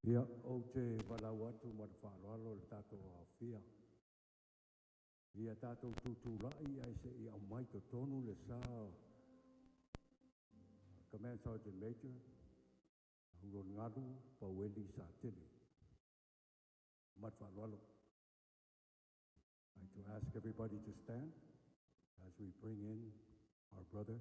Ia, ou te valaau atu ma le faaaloalo i le tatou aofia ia tatou tutulai ae se i aumai totonu le sa o Command Sergeant Major Hurologalu Paueli Satele. Ma le faaaloalo. I'd like to ask everybody to stand as we bring in our brother.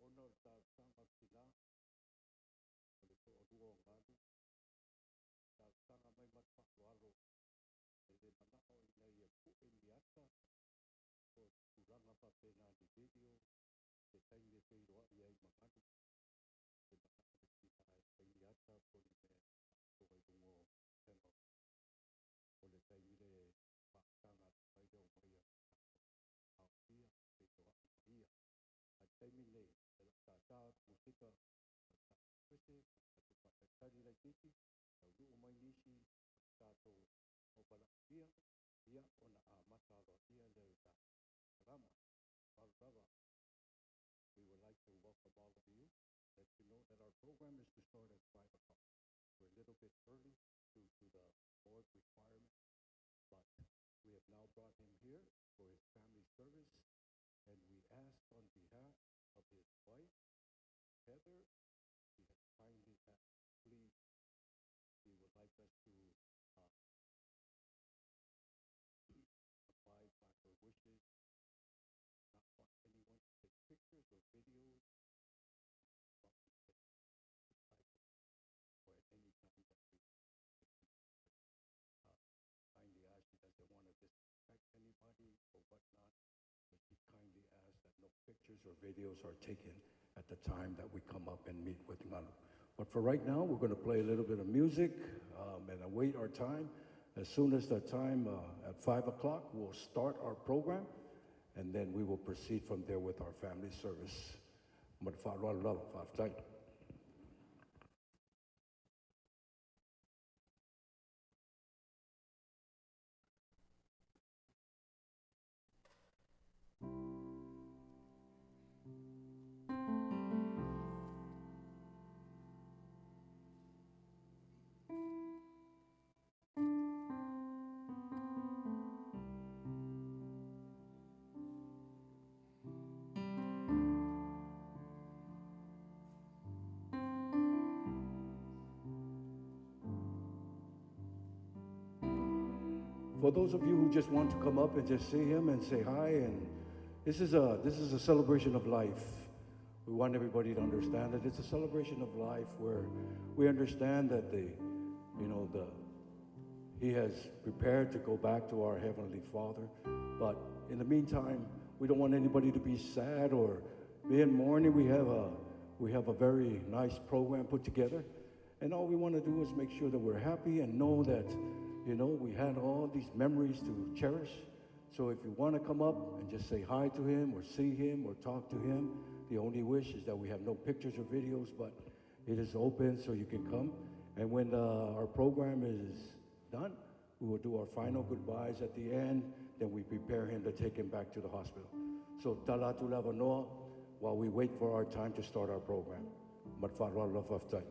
Ona o le talosaga a le tina o le toalua o Galu, talosaga mai ma le faaaloalo, e le manao ina ia pue ni ata po o se tulaga faapena, ni video se taimi e feiloai ai ma Galu. E manao le tina e fai ni ata po o ni mea e faatoa i luga o upega o le taimi le faataga atu ai le omai a le tatou aofia feiloai ma ia. A o le taimi lenei, o le a tata le musika a le tatou pese ma tatou faatalitali laitiiti, taunuu mai nisi o le tatou au valaaulia, ia ona amata aloaia lea o le tatou polokalama. We would like to welcome all of you, let you know that our program is to start at 5 o'clock. We're a little bit early due to the board requirement, but we have now brought him here for his family service, and we ask on behalf of his wife, Heather, she has kindly asked, please, she would like us to abide by her wishes, not want anyone to take pictures or videos or at any time that we kindly ask, she doesn't want to disrespect anybody or whatnot, but she kindly asked that no pictures or videos are taken at the time that we come up and meet with Ngalu. But for right now, we're going to play a little bit of music and await our time. As soon as the time at 5 o'clock, we'll start our program, and then we will proceed from there with our family service. For those of you who just want to come up and just see him and say hi, and this is a celebration of life. We want everybody to understand that it's a celebration of life where we understand that he has prepared to go back to our Heavenly Father. But in the meantime, we don't want anybody to be sad or be in mourning. We have a very nice program put together, and all we want to do is make sure that we're happy and know that, you know, we had all these memories to cherish. So if you want to come up and just say hi to him or see him or talk to him, the only wish is that we have no pictures or videos, but it is open so you can come. And when our program is done, we will do our final goodbyes at the end. Then we prepare him to take him back to the hospital. So talatu lavanoa while we wait for our time to start our program. Matwharua.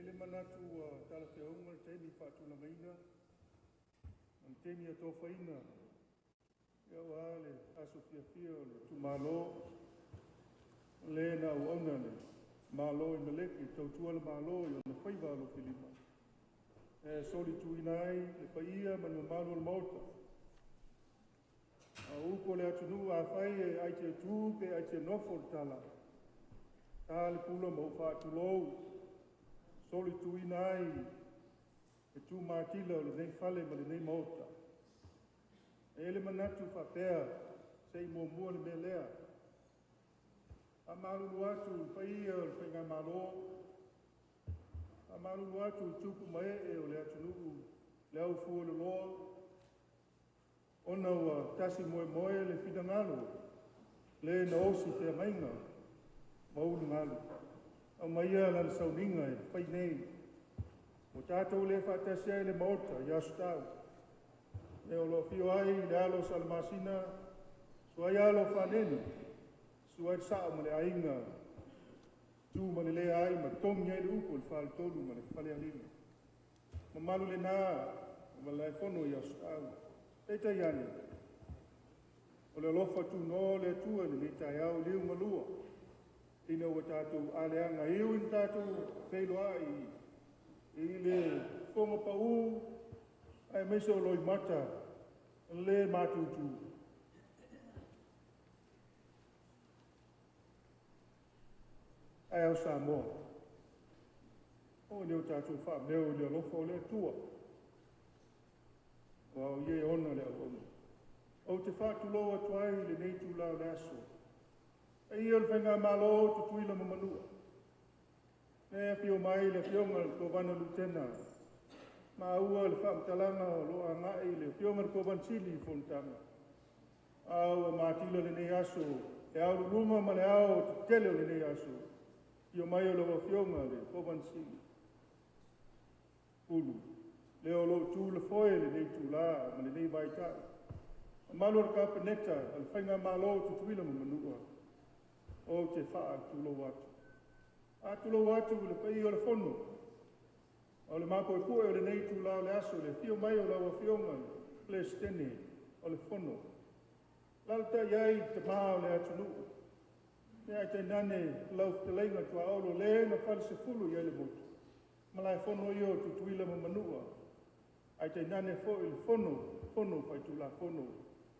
Ai le manatu ua talafeauga le taimi faatulagaina ma le taimi atofaina aua le aso fiafia o le itumalo o le na auauna le Malo i Meleki e tautua le Malo i ona faiva alofilima e solituina ai le paia ma le mamalu o le Maota. A o upu a le atunuu, afai e aitia tu pe aitia nofo le tala, ta le pula ma ou faatulou, solituina ai le tumatila o lenei fale ma lenei Maota. E i ai le manatu faapea, se i muamua le mea lea. Faamalulu atu i le paia o le faigamalo, faamalulu atu i tupu ma ee o le atunuu, le aufueloloa, ona ua tasi moemoe le finagalo le na osi feagaiga ma ulugalu, aumaia lana sauniga e fai nei. Ua tatou le faatasi ai i le Maota i Aso Tau, e o lo o afio ai le alo o Salamasina, susu ai alo o Fanene, susu ai le Sao ma le Aiga, tu ma le leai ma togi ai le upu a le Faletolu ma le Falealili. Mamalu lena o Malaefono i Aso Tau. Peitai ane, o le alofa tunoa o le Atua i lenei taeao liugalua, ina ua tatou aleaga e ui ina tatou feiloai i le fofoga pau aemaise o loimata le matutu, ae ao Samoa, aua ne i o tatou faameo i le alofa o le Atua, aua o Ia e ona le auauna. Ou te faatulou atu ai i lenei itula o le aso, paia o le faigamalo o Tutuila ma Manua, lea e afio mai le Afioga i le Kovana Lutena, maua le faamatalaga o lo o agai i le Afioga i le Kovana Sili i fonotaga, a ua matila lenei aso, le aoluluma ma le aoaotetele o lenei aso, afio mai o lau Afioga i le Kovana Sili Pulu, le o lo o tu i le foe i lenei itula ma lenei vaitau. Mamalu o le Kapeneta o le faigamalo o Tutuila ma Manua, ou te faatulou atu. Faatulou atu i le paia o le Fono, o le mapuepue o lenei itula o le aso, le afio mai o lau Afioga i le Peresetene o le Fono, alaalatai ai le tama o le atunuu, ae tainane lau fetalaiga Tuaolo le na falesefulu i ai le motu, Malaefono ia o Tutuila ma Manua, ae tainane foi le Fono Faitulafono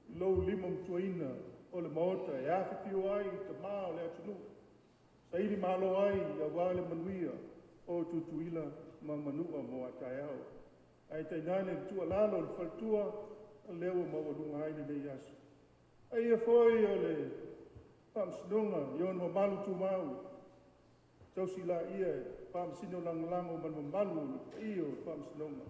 i lou limamatuaina o le Maota e afifio ai tama o le atunuu, sailimalo ai aua le manuia o Tutuila ma Manua mo a taeao. Ae tainane le tuualalo a le faletua, o lea ua maualuga ai lenei aso. O paia foi o le Faamasinoga i ona mamalu tumau, tausi laia e Faamasino Lagolago ma le mamalu i le paia o le Faamasinoga.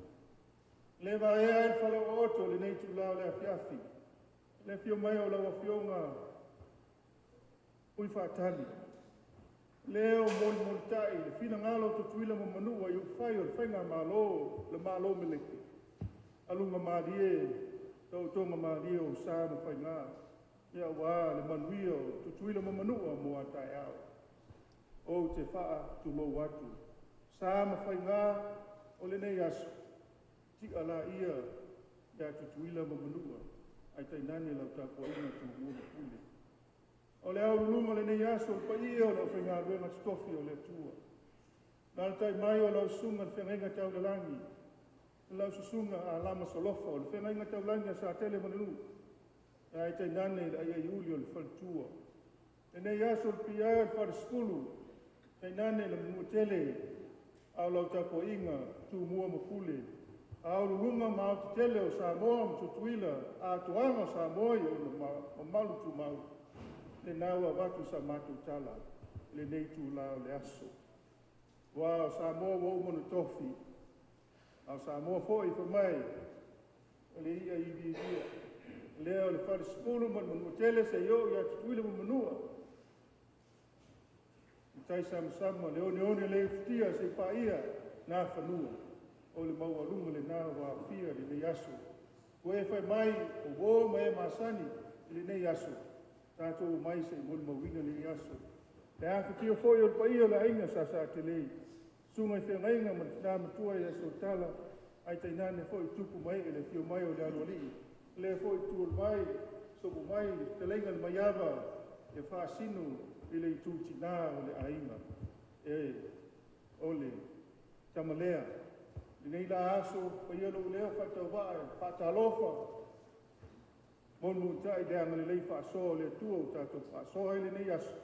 E le vaea ai le falaooto i lenei itula o le afiafi i le afio mai o lau Afioga Uifaatali, le o molimolitai le finagalo o Tutuila ma Manua i upufai o le faigamalo, le Malo Meleki, aluga malie, taotoga malie ou sa ma faiga, aua le manuia o Tutuila ma Manua mo a taeao. Ou te faatulou atu, sa ma faiga o lenei aso, tia laia ia Tutuila ma Manua, ae tainane lau tapuaiga Tumua ma Pule. O le aolualuma o lenei aso, le paia o le aufaigaluega totofi o le Atua, alaalatai mai o lau susuga i le Feagaiga tau i le Lagi, lau susuga Alama Solofa o le Feagaiga Taulagi a Satele ma Lenu'u, ae tainane le aiaiuli o le faletua. Lenei aso le paia e o le Falesefulu, tainane le Manuatele, a o lau tapuaiga Tumua ma Pule, aolualuma ma aotetele o Samoa ma Tutuila, atoaga o Samoa i ona mamalu tumau, lena ua avatu sa matou tala i lenei itula o le aso. Aua o Samoa ua uma ona tofi, a o Samoa foi fai mai, o le i'a iviivia, lea o le Falesefulu ma le Manuatele seia oo ia Tutuila ma Manua, le tai samasama, le oneone le ufitia seia paia Nafanua, o le maualuga lena ua aofia lenei aso. Ua e fai mai, o uo ma e masani i lenei aso, tatou omai se i molimauina lenei aso. Le afifio foi o le paia o le aiga Sa Satelei, Susuga i feagaiga ma le tina matua ia Sotala, ae tainane foi tupu ma ee le afio mai o le aloalii. Lea foi itu o le vai, sopo mai le fetalaiga i le Maiava e faasino i le itu tina o le aiga. E o le tamalea. Lenei la aso, faia lou leo faatauvaa e faatalofa, mulimulitai le agalelei faasoa o le Atua ua tatou faasoa ai lenei aso,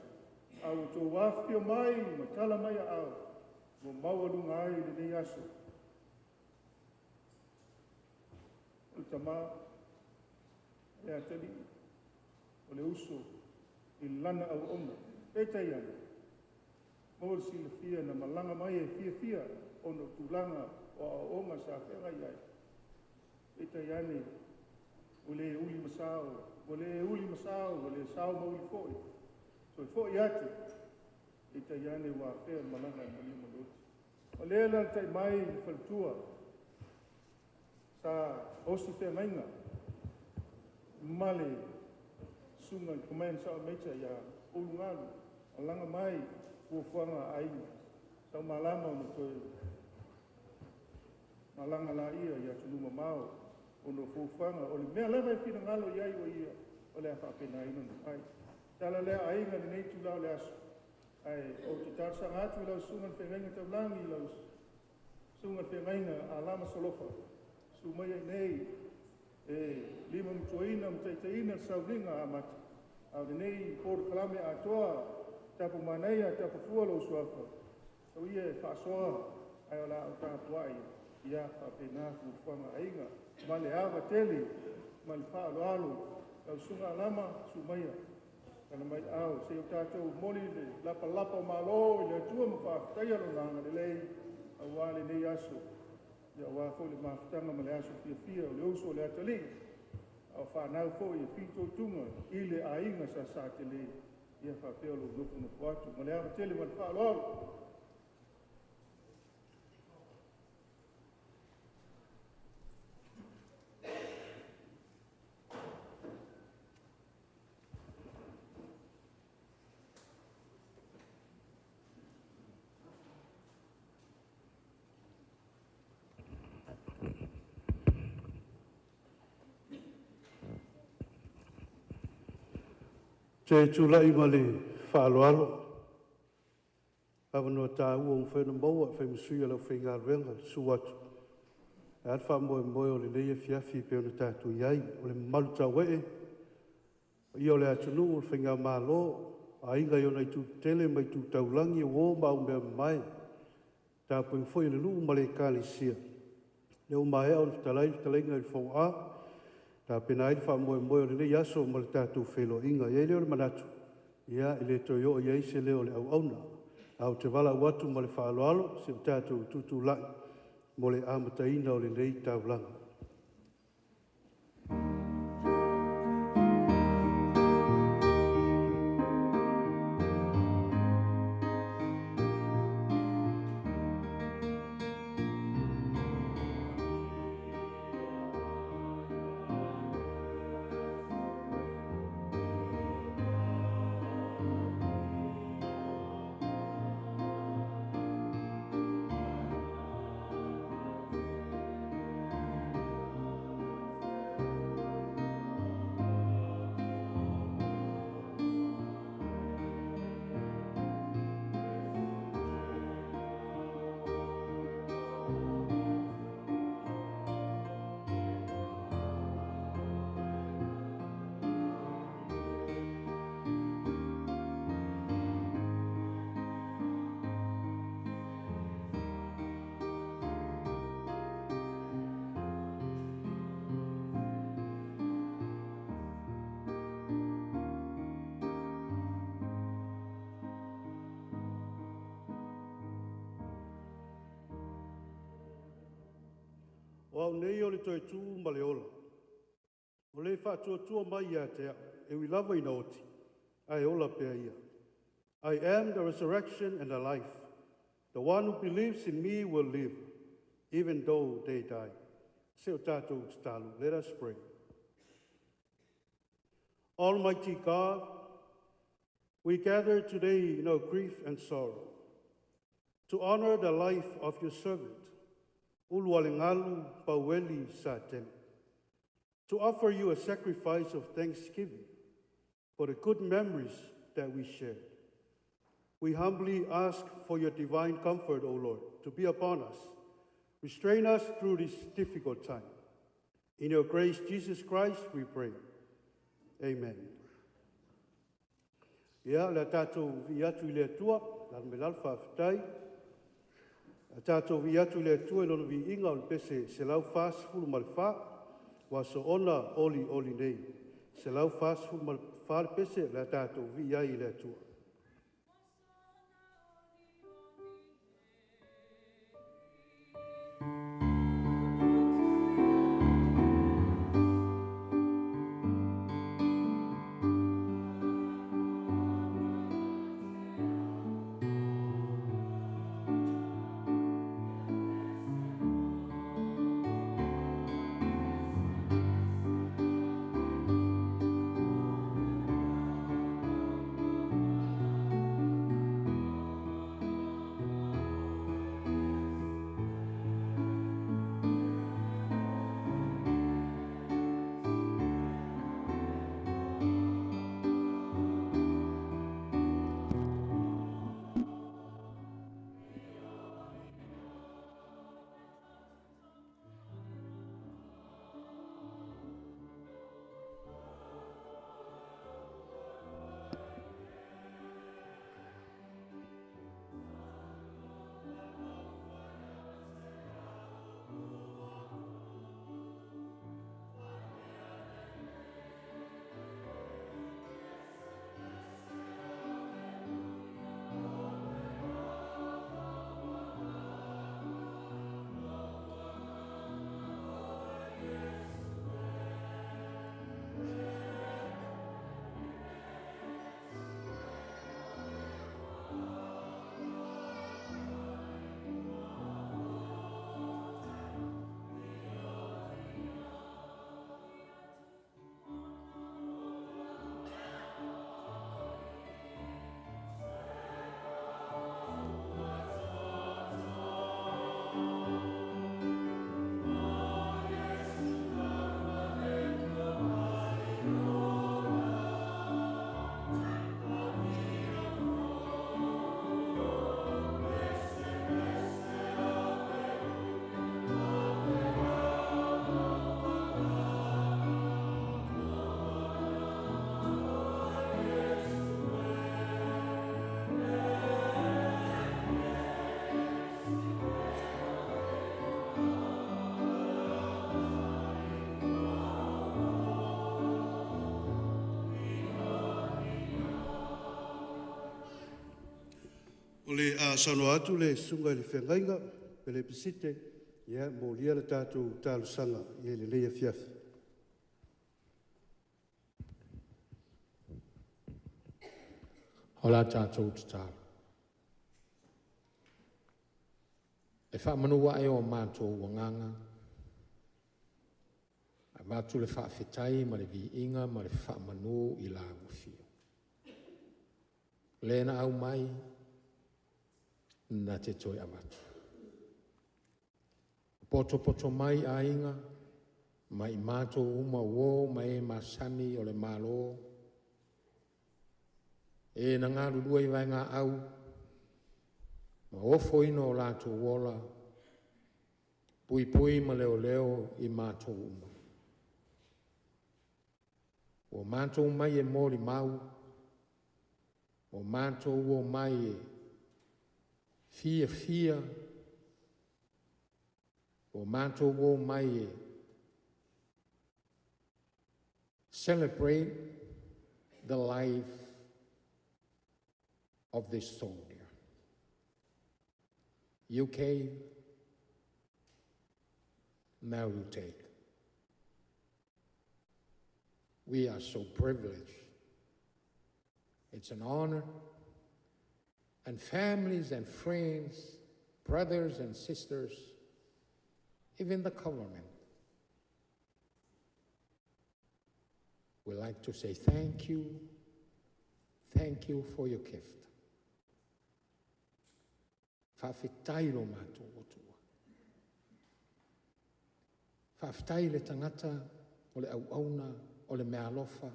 a ua outou afifio mai ma tala mai aao, ua maualuga ai lenei aso. O le tama, le atalii, o le uso i lana auauna. Peitai ane, mo le silafia na malaga mai e fiafia ona o tulaga o aoaoga sa feagai ai. Peitai ane, ua le uli ma sao, ua le uli ma sao, ua le sao ma uli foi, toe foi atu, peitai ane ua afea le malaga a le maliu ma le oti. O lea e alaalatai mai le faletua sa osi feagaiga ma le susuga i le Command Sergeant Major ia Ulugalu, malaga mai fuafuaga a aiga, sau malama ona toe malaga laia i atunuu mamao, ona o fuafuaga, o le mea lava e finagalo i ai o ia, o le a faapenaina ona fai. Tala lea a aiga i lenei itula o le aso, ae ou te talosaga atu i lau susuga i le feagaiga taulagi, lau susuga i le feagaiga Alama Solofa, susu mai ai nei e limamatuaina ma taitaiina le sauniga amata, a o lenei polokalame atoa, tapu manaia, tapu fua lou suafa, o ia e faasoa, ae o le a ou tapuai, ia faapena fuafuaga a aiga, ma le ava tele, ma le faaaloalo, lau susuga Alama, susu maia, tala mai au, se i o tatou momoli le lapalapa o malo i le Atua ma faafetaia lona agalelei, aua lenei aso, ia aua foi le mafutaga ma le aso fiafia o le uso o le atalii, a o fanau foi e fitoituga i le aiga sa Satele, ia faapea lou nofonofo atu ma le ava tele ma le faaaloalo. Te tulai ma le faaaloalo, avanoa taua ua mafai ona maua e fai ma sui o le aufaigaluega e susu atu e a le faamoemoe o lenei afiafi pei ona tatou i ai, o le mamalu tauee, paia o le atunuu, o le faigamalo, aiga i ona itu tetele ma itu taulagi, uo ma au mea mamae, tapuaiga foi a le nuu ma le Ekalesia. Lea ua maea ona fetalai le fetalaiga i le Fogaa, tapena ai le faamoemoe o lenei aso ma le tatou feiloaiga. E i ai lea o le manatu, ia, e le toe oo i ai se leo o le auauna, ae ou te valaau atu ma le faaaloalo se i o tatou tutulai mo le amataina o lenei taulaga. O au nei o le toe tu ma le ola, o le faatuatua mai ia te au, e ui lava ina oti, ae ola pea ia. I am the resurrection and the life. The one who believes in me will live, even though they die. Se o tatou tatalo. Let us pray. Almighty God, we gather today in our grief and sorrow. To honor the life of your servant, Ulualagalu Paueli Satele, to offer you a sacrifice of thanksgiving for the good memories that we shared. We humbly ask for your divine comfort, O Lord, to be upon us. Restrain us through this difficult time. In your grace, Jesus Christ, we pray. Amen. Ia, le tatou vi'i atu i le Atua, lalo mai lalo faafetai. A tatou vi'i atu i le Atua i lona viiga o le pese 144, ua soona olioli nei. 144 le pese, le a tatou vi'i ai i le Atua. O le a saunoa atu le susuga i le feagaiga Pele Pesite, ia molia le tatou talosaga i lenei afiafi. O la tatou tatalo. E faamanu ae o matou agaga, avatu le faafetai ma le viiga ma le faamanu i lau afio. Le na au mai, na te toe avatu. Poto poto mai aiga, mai mātou uma uo mai e masani o le malo, e na galulue i vaega au, ma ofo ina o latou ola, pui pui ma leo leo i mātou uma. Ua mātou mai e moli mau, o mātou o mai e fia fia, o mātou o mai e celebrate the life of this soldier. You came, now you take. We are so privileged. It's an honor. And families and friends, brothers and sisters, even the government, we like to say thank you for your gift. Faafetai lo matou Atua. Faafetai le tagata o le auauna o le meaalofa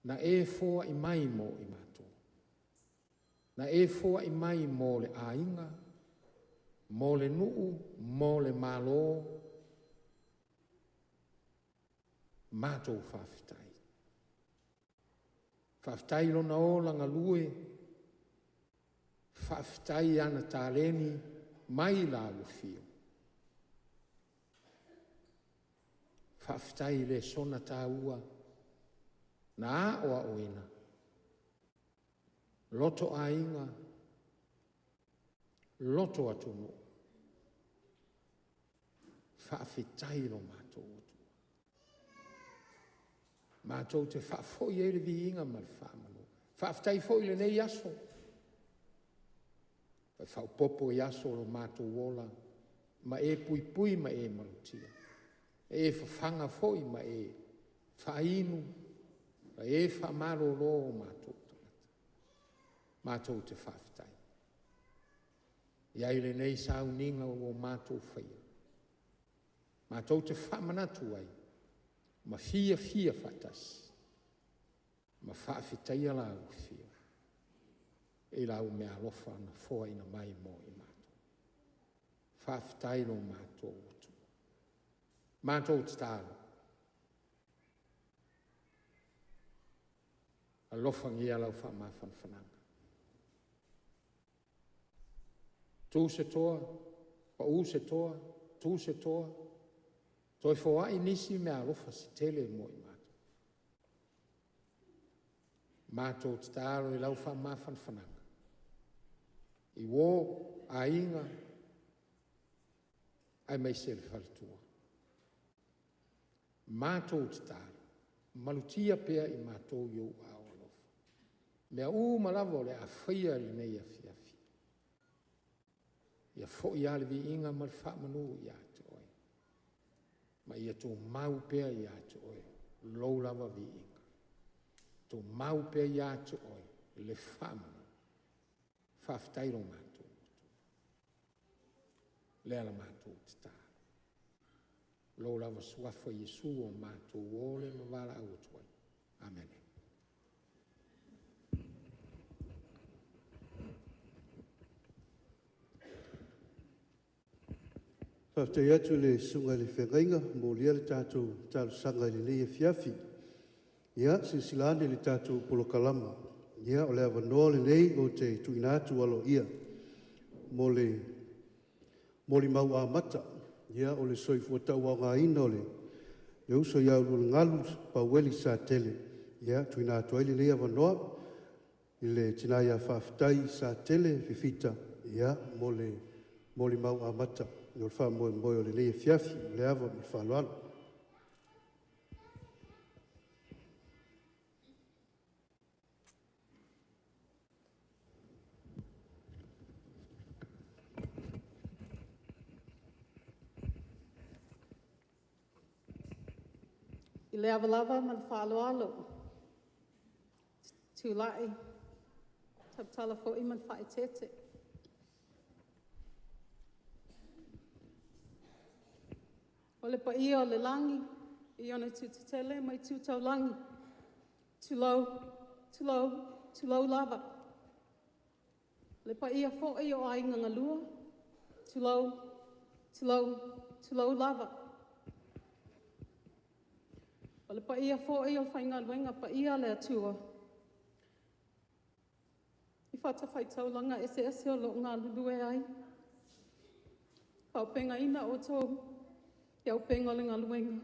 na e foai mai mo i matou, na e foai mai mo le aiga, mo le nuu, mo le Malo, matou faafetai. Faafetai lona ola galue, faafetai ana taleni mai la ua. Faafetai le sona tāua na ao a oina, loto aiga, loto atunu. Faafetai lo matou Atua. Matou te faafoi ai le viiga ma le faamanu. Faafetai foi lenei aso, e faaopoopo i aso o lo matou ola, ma e puipui ma e malutia, e fafaga foi ma e faainu, ma e faamalolo o matou tagata. Matou te faafetai. I ai lenei sauniga ua matou faia, matou te faamanatu ai ma fiafia faatasi ma faafetaia lau afio i lau meaalofa na foaina mai mo i matou. Faafetai lo matou Atua. Matou tatalo, alofagia lau faamafanafanaga. Tu se toa, pau se toa, tu se toa, toe foai nisi meaalofa se tele mo i matou. Matou tatalo i lau faamafanafanaga, i uō, aiga, aemaise le faletua. Matou tatalo, malutia pea i matou i ou aao alofa. Mea uma lava o le a faia i lenei afiafi, ia foi lava le viiga ma le faamanu ia te oe, ma ia tumau pea ia te oe lou lava viiga, tumau pea ia te oe le faamanu. Faafetai lo matou Atua. Lea la matou tatalo. Lou lava suafa Iesu o matou o le ma valaau atu ai. Amene. Faafetai atu i le susuga i le feagaiga, molia le tatou talosaga i lenei afiafi. Ia, silasila ane i le tatou polokalama. Ia, o le avanoa lenei ou te tuuina atu aloaia mo le molimau amata. Ia, o le soifua tauaogaina o le uso ia Ulualagalu Paueli Satele. Ia, tuuina atu ai lenei avanoa i le tina ia Faafetai Satele Fifita, ia, mo le molimau amata o le faamoemoe o lenei afiafi. O le ava ma le faaaloalo. I le ava lava ma le faaaloalo, tulai, tautala foi ma le faaeteete. O le paia o le lagi i ona itu tetele ma itu taulagi, tulou, tulou, tulou lava. Le paia foi o aiga galua, tulou, tulou, tulou lava. O le paia foi o le faigaluega paia a le Atua i fatafaitaulaga eseese o lo o galulue ai, faaauupegaina outou i auupega o le galuega,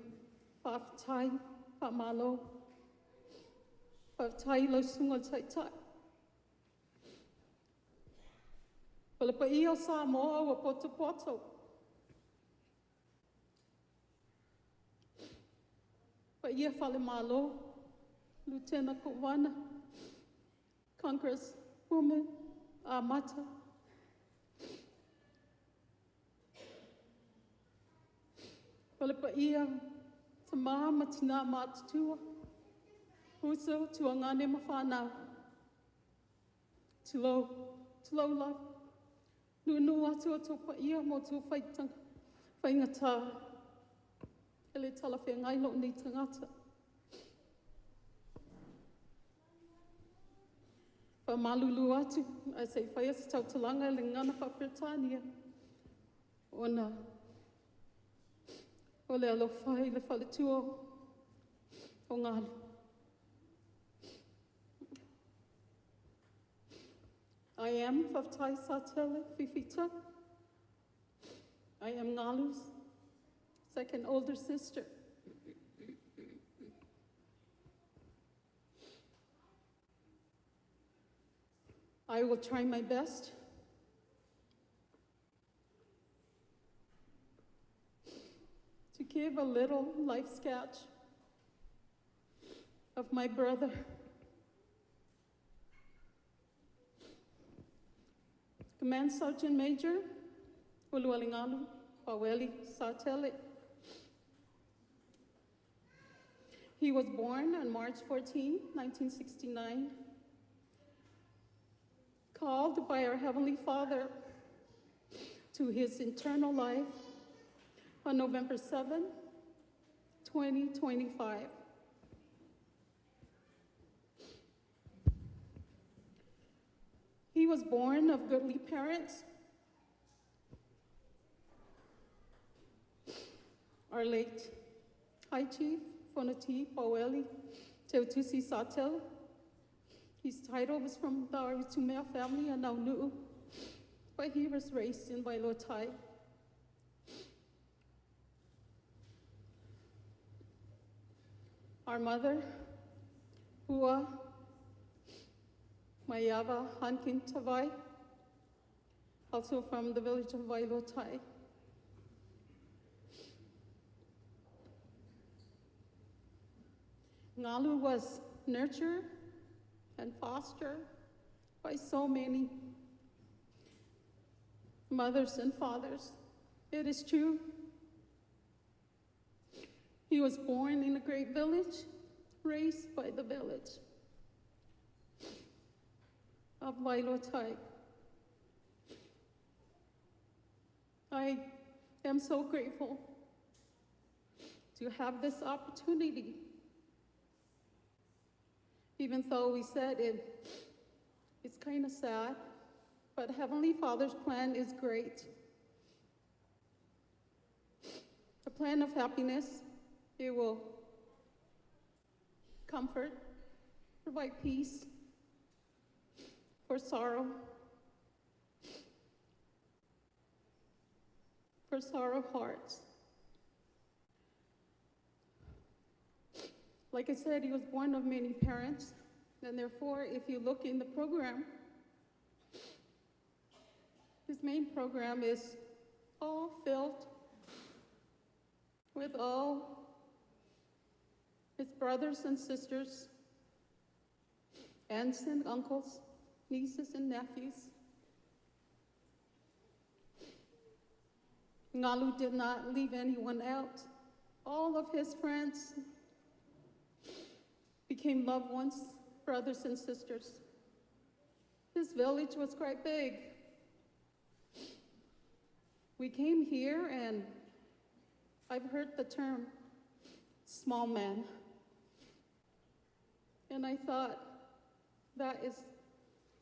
faafetai, faamalo. Faafetai i lau Susuga i le Taitai. O le paia o Samoa ua potopoto, paia faale-Malo, Lutena Kovana, Congress Woman Amata. O le paia tama ma tina matutua, uso, tuagane ma fanau, tulou, tulou lava. Nuunuu atu o outou paia ma outou faigata, e le talafeagai lou nei tagata. E faamalulu atu ae se i faia se tautalaga i le gagana faa-Peretania ona o le alofa i le faletua o Galu. I am Faafetai Satele Fifita. I am Galu's second older sister. I will try my best to give a little life sketch of my brother. Command Sergeant Major Ulualagalu Paueli Satele. He was born on March 14, 1969, called by our Heavenly Father to his eternal life on November 7, 2025. He was born of goodly parents. Our late High Chief Fonoti Paueli Teutusi Satel. His title was from the Aritumea family in Naunu'u, but he was raised in Vailoatai. Our mother, Pua Maiava Hankin Tavai, also from the village of Vailoatai. Galu was nurtured and fostered by so many mothers and fathers. It is true. He was born in a great village, raised by the village of Vailoatai. I am so grateful to have this opportunity. Even though we said it's kind of sad, but Heavenly Father's plan is great. A plan of happiness, it will comfort, provide peace for sorrow, for sorrow hearts. Like I said, he was born of many parents, and therefore, if you look in the program, his main program is all filled with all his brothers and sisters, aunts and uncles, nieces and nephews. Ngalu did not leave anyone out. All of his friends became loved ones, brothers and sisters. His village was quite big. We came here and I've heard the term small man. And I thought that is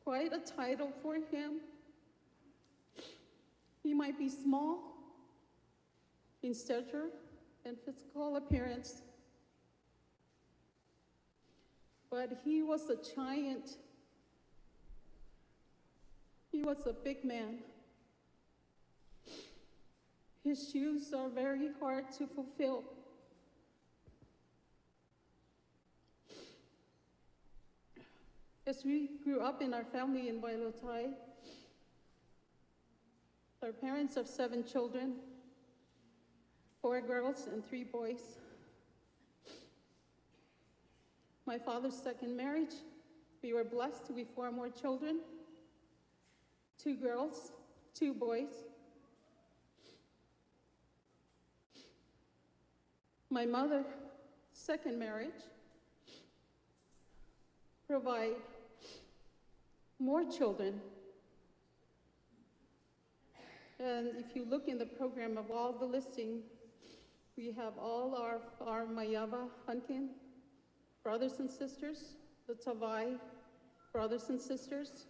quite a title for him. He might be small in stature and physical appearance, but he was a giant. He was a big man. His shoes are very hard to fulfill. As we grew up in our family in Vailoatai, our parents have 7 children, 4 girls and 3 boys. My father's second marriage, we were blessed with 4 more children, 2 girls, 2 boys. My mother, second marriage, provide more children. And if you look in the program of all the listing, we have all our Maiava Hunkin brothers and sisters, the Tavai brothers and sisters.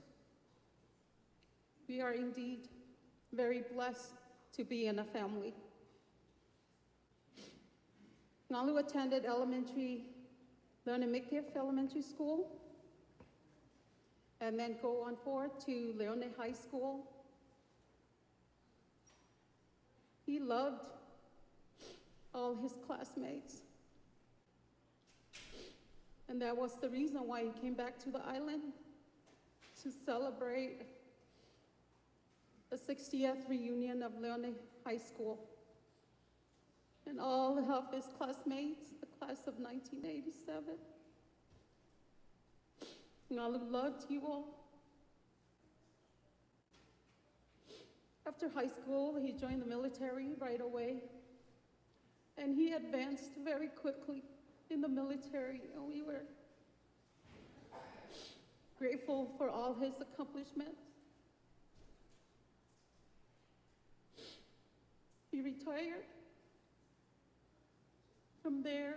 We are indeed very blessed to be in a family. Ngalu attended elementary, Leone Midkiff Elementary School, and then go on forward to Leone High School. He loved all his classmates. And that was the reason why he came back to the island, to celebrate the 60th reunion of Leone High School. And all of his classmates, the class of 1987. Ngalu loved you all. After high school, he joined the military right away. And he advanced very quickly in the military, and we were grateful for all his accomplishments. He retired from there,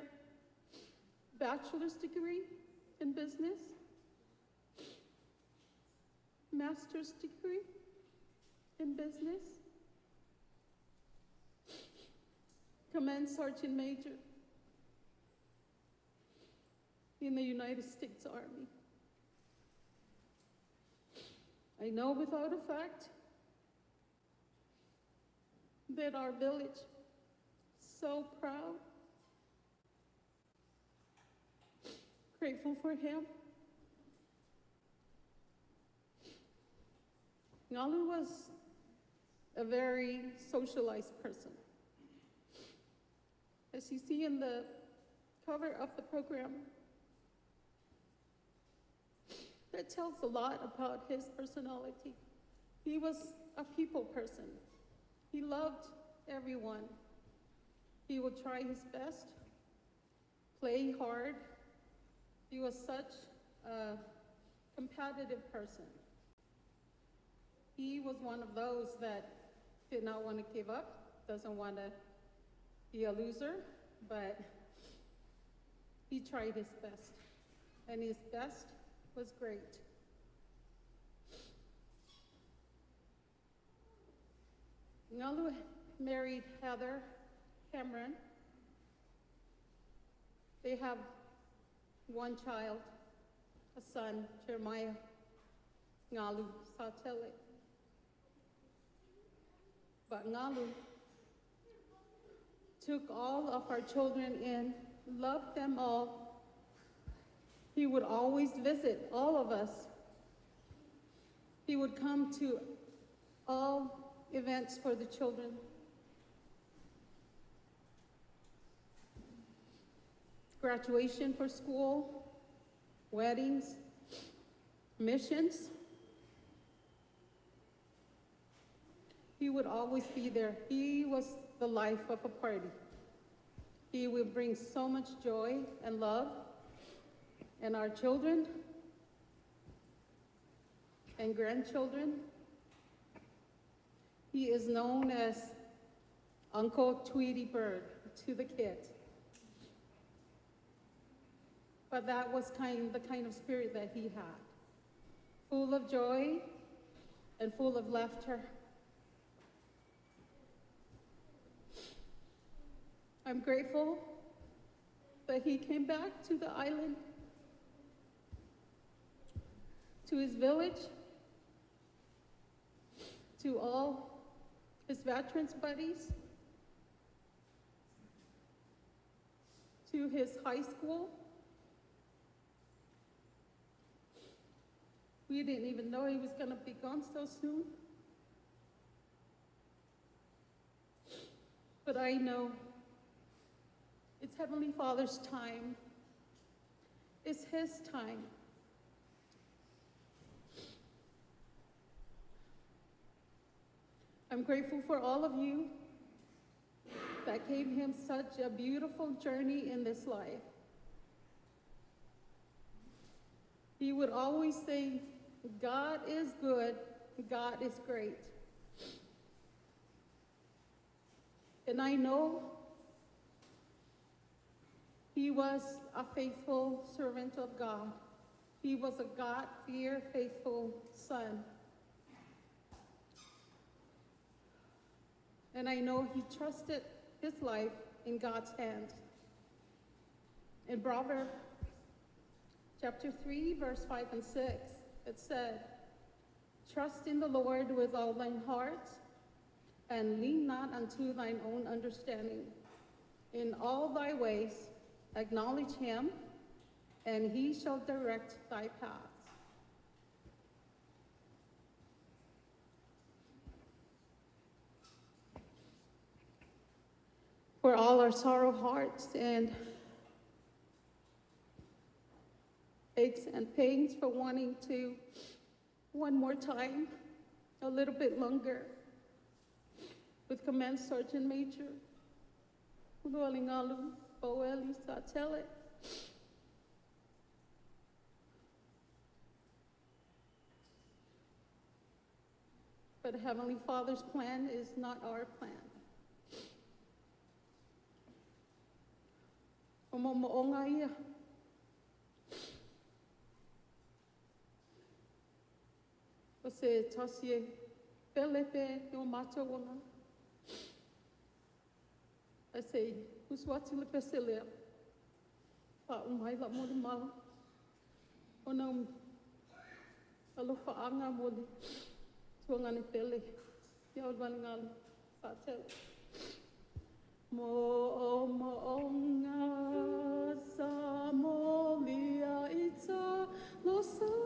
bachelor's degree in business, master's degree in business, command sergeant major in the United States Army. I know without a fact that our village is so proud, grateful for him. Ngalu was a very socialized person. As you see in the cover of the program, that tells a lot about his personality. He was a people person. He loved everyone. He would try his best, play hard. He was such a competitive person. He was one of those that did not want to give up, doesn't want to be a loser, but he tried his best, and his best was great. Ngalu married Heather Cameron. They have one child, a son, Jeremiah Ngalu Satele. But Ngalu took all of our children in, loved them all. He would always visit all of us. He would come to all events for the children. Graduation for school, weddings, missions. He would always be there. He was the life of a party. He would bring so much joy and love, and our children and grandchildren. He is known as Uncle Tweety Bird to the kids. But that was the kind of spirit that he had, full of joy and full of laughter. I'm grateful that he came back to the island, to his village, to all his veterans buddies, to his high school. We didn't even know he was going to be gone so soon. But I know it's Heavenly Father's time. It's his time. I'm grateful for all of you that gave him such a beautiful journey in this life. He would always say, God is good, God is great. And I know he was a faithful servant of God. He was a God-fear, faithful son. And I know he trusted his life in God's hands. In Proverbs chapter 3, verse 5 and 6, it said, "Trust in the Lord with all thine heart, and lean not unto thine own understanding. In all thy ways acknowledge him, and he shall direct thy paths." For all our sorrow hearts and aches and pains for wanting to one more time, a little bit longer, with Command Sergeant Major Ulualingalu Paueli Satele. But Heavenly Father's plan is not our plan. O mo'omo'oga ia. O se tasi e pele pe o mātauanga. A se usu atu le pese lea. Wha umai la mo le mau. O na alofa anga mo le tuangane pele. Ia o lualingalu. Wha tele. Mo'omo'oga sa molia i ta losanga.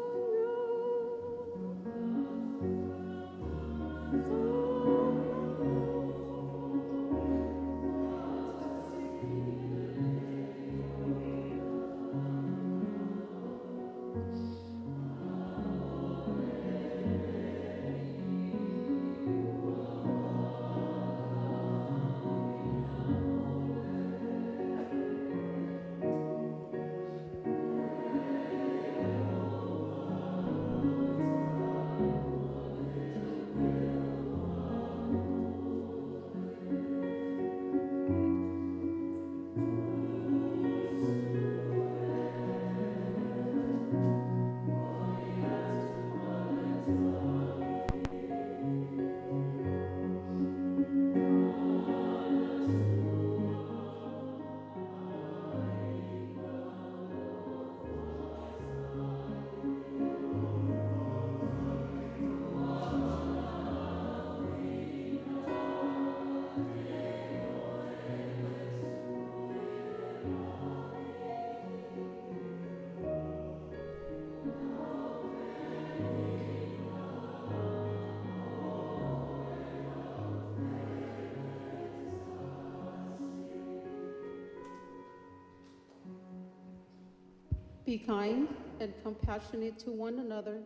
Be kind and compassionate to one another,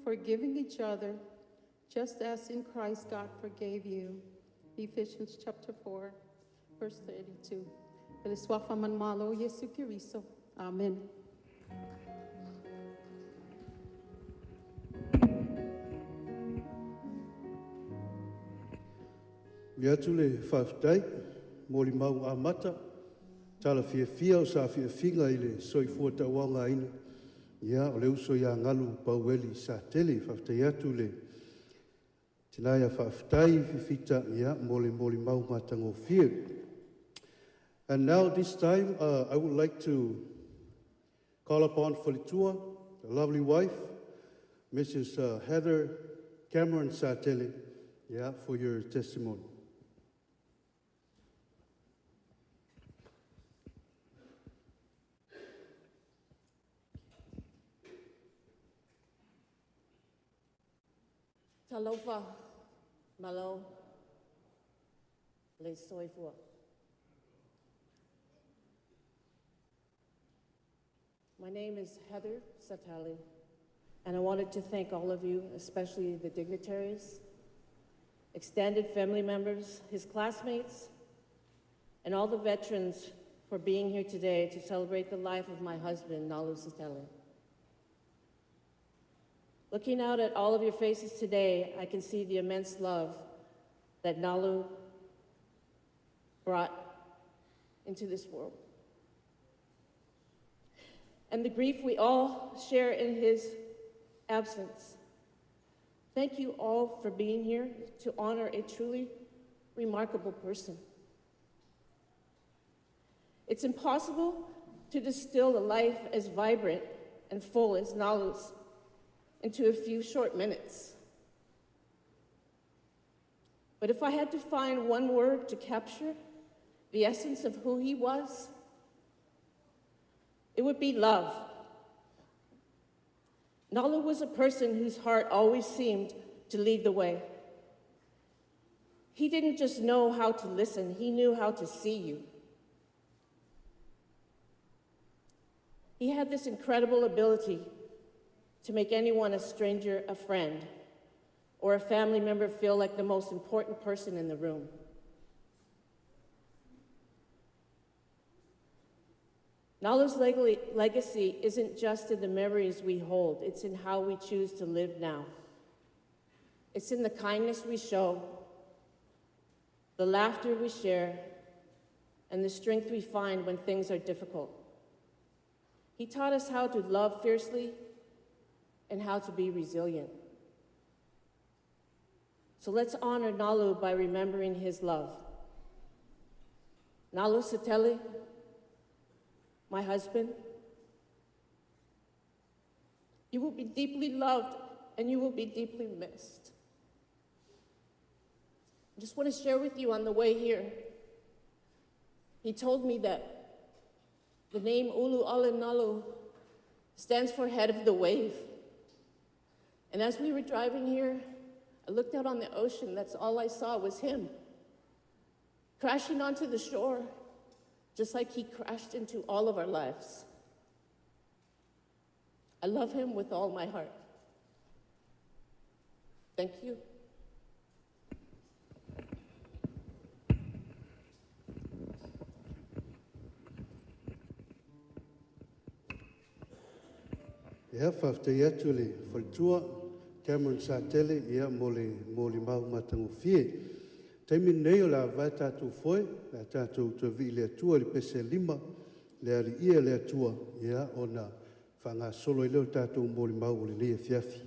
forgiving each other, just as in Christ God forgave you. Ephesians chapter 4, verse 32. Ele sua fama malo Jesu Cristo. Amen. Le atu le whawhitai, mō li mau amata, tala fiafia o sa fiafiga i le soifua tauaga aina. Ia, o le uso ia galu Paueli Satele, faafetai atu le tina ia faafetai fifita, ia, mo le molimau matagofie. And now this time, I would like to call upon Faletua, the lovely wife, Mrs. Heather Cameron Satele, yeah, for your testimony. Talofa, malo, le soifua. My name is Heather Satele, and I wanted to thank all of you, especially the dignitaries, extended family members, his classmates, and all the veterans for being here today to celebrate the life of my husband, Nalu Satele. Looking out at all of your faces today, I can see the immense love that Nalu brought into this world. And the grief we all share in his absence. Thank you all for being here to honor a truly remarkable person. It's impossible to distill a life as vibrant and full as Nalu's into a few short minutes. But if I had to find one word to capture the essence of who he was, it would be love. Nalu was a person whose heart always seemed to lead the way. He didn't just know how to listen, he knew how to see you. He had this incredible ability to make anyone, a stranger, a friend, or a family member feel like the most important person in the room. Nalu's legacy isn't just in the memories we hold, it's in how we choose to live now. It's in the kindness we show, the laughter we share, and the strength we find when things are difficult. He taught us how to love fiercely and how to be resilient. So let's honor Nalu by remembering his love. Nalu Satele, my husband, you will be deeply loved and you will be deeply missed. I just want to share with you on the way here, he told me that the name Ulu Ale Nalu stands for head of the wave. And as we were driving here, I looked out on the ocean. That's all I saw was him crashing onto the shore, just like he crashed into all of our lives. I love him with all my heart. Thank you. Ia whawhtai atu le faletua Cameron Satele ia mo le molimau matagofie. Taimi nei o le avae tatou foe, le a tatou toe le Atua i le pese 5, le aliia le Atua, ia ona faagasolo ai lea o le tatou molimau o lenei afiafi.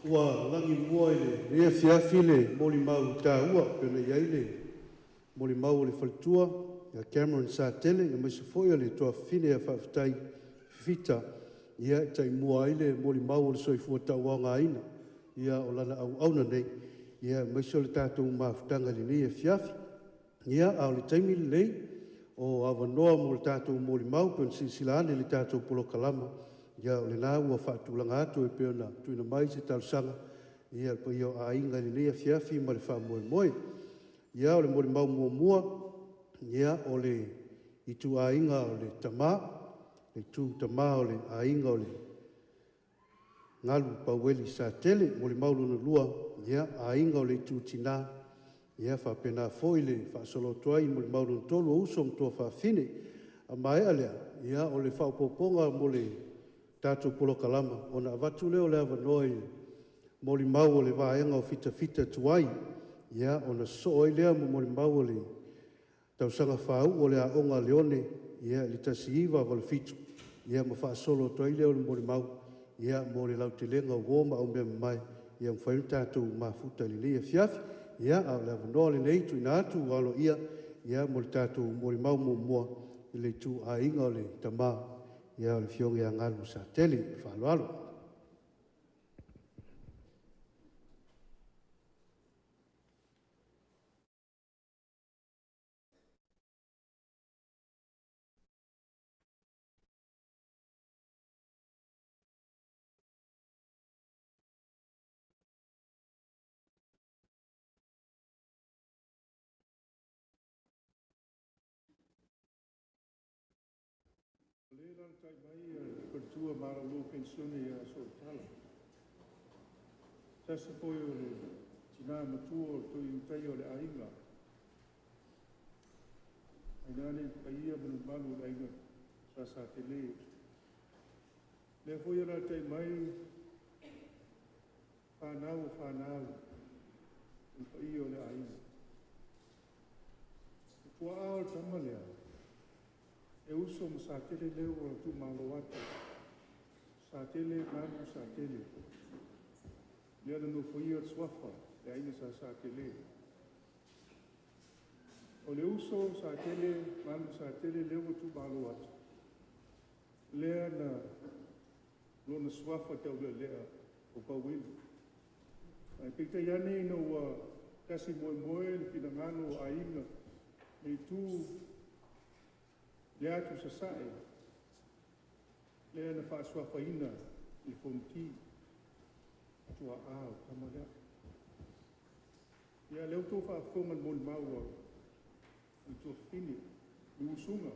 Ua langi mua i le afiafi le molimau tāua, pe ona i ai le molimau o le faletua, ia Cameron Satele, aemaise foi o le tuafafine ia Faafetai Fifita, ia e taimua ai le molimau o le soifua tauaogaina, ia o lana auauna nei, ia aemaise o le tatou mafutaga i lenei afiafi. Ia, a o le taimi lenei o avanoa mo le tatou molimau pe ona silasila ane i le tatou polokalama, ia o lena ua faatulaga atu e pei ona tuuina mai se talosaga, ia le paia o aiga i lenei afiafi ma le faamoemoe. Ia, o le molimau muamua, ia o le ituaiga o le tama, le itu tama o le aiga o le Galu Paueli Satele. Molimau lona lua, ia, aiga o le itu tina, ia faapena foi le faasolo atu ai i molimau lona tolu o uso ma tuafafine. A maea lea, ia o le faaopoopoga mo le tatou polokalama, ona avatu lea o le avanoa i molimau o le vaega o fitafita tuai, ia ona sosoo ai lea ma molimau o le tausaga faauu o le aoga a Leone, ia i le 1987, ia ma faasolo atu ai lea o le molimau, ia mo le lautelega o uo ma aumeamamae, ia mafai ona tatou mafuta i lenei afiafi. Ia, a o le avanoa lenei e tuuina atu aloaia, ia mo le tatou molimau muamua i le ituaiga o le tama, ia o le afioga ia Galu Satele. Ma le faaaloalo. O lea e alaalatai mai le faletua malolo penisione ia Sooitala. Tasi foi o le tina matua o le toe ulutaia o le aiga. Tainane le paia ma le mamalu o le aiga Sa Satele. O lea foi e alaalatai mai fanau o fanau, le paia o le aiga. O tuaa o le tama lea, e uso ma Satele lea ua tuumalo atu. Satele Galu Satele. Lea na nofoia le suafa le aiga sa Satele. O le uso Satele Galu Satele lea ua tuumalo atu, lea na lona suafa taulealea o Paueli. Ae peitai ane ina ua tasi moemoe le finagalo o aiga i le itu le atu sasae, lea na faasuafaina i le Fonoti, tuaa o le tama lea. Ia, lea ua outou faafofoga i le molimau a le tuafafine i usuga.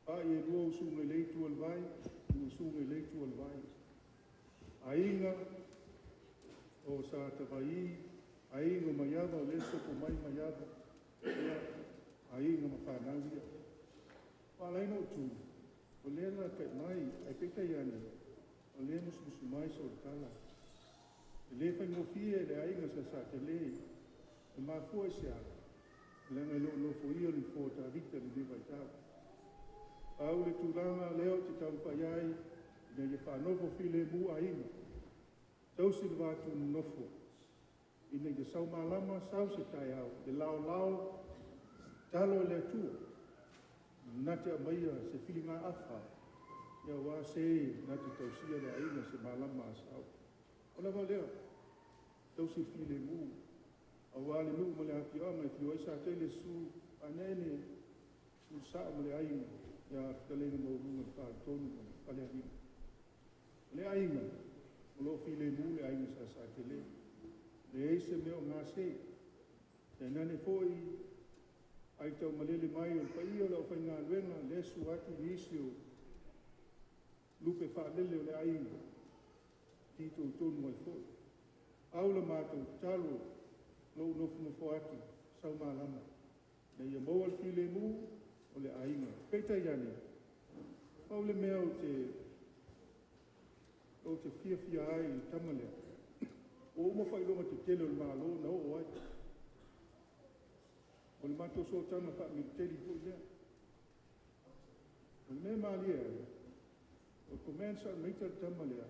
Pai e lua usuga i lea itu o le vai, usuga i lea itu o le vai. Aiga o Sa Tavaī, aiga o Maiava, o lea e sopo mai Maiava, ia, aiga ma fanau ia. Ua ala ai ona ou tu, o lea e alaalatai mai, ae peitai ane, o lea e musumusu mai Sooitala. E le faigofie le aiga sa Satele, e mafua i se a? Leaga e le o nofoia le nofoa o Tavita i lenei vaitau. Pau le tulaga lea ou te taumafai ai, ina ia faanofo filemu aiga, tausi le va tuunonofo, ina ia sau malama, sau se taeao, le laolao, tatalo i le Atua, na te aumaia se filigaafa, aua se na te tausia le aiga i se malama a sao. O lava lea, tausi le filemu, aua le nuu ma le afioaga e afio ai Satele, susu Aneane, susu Sao ma le aiga, ia fetalaiga maualuga i le Faletolu ma le Falealili. O le aiga, o lo o filemu le aiga sa Satele. E leai se mea o gase. Tainane foi ai taumalele mai o le paia o le aufaigaluega, lea e susu atu nisi o lupe faalele o le aiga, fitoitonu ai foi. Pau la matou tatalo, lou nofonofo atu, sau malama, ina ia maua le filemu o le aiga. Peitai ane, pau le mea ou te fiafia ai i le tama lea, ua uma faailoga tetele o le Malo na oo ai. O le matou sootaga faa-militeli foi lea. O le mea e malie ai, o le Command Sergeant Major le tama lea,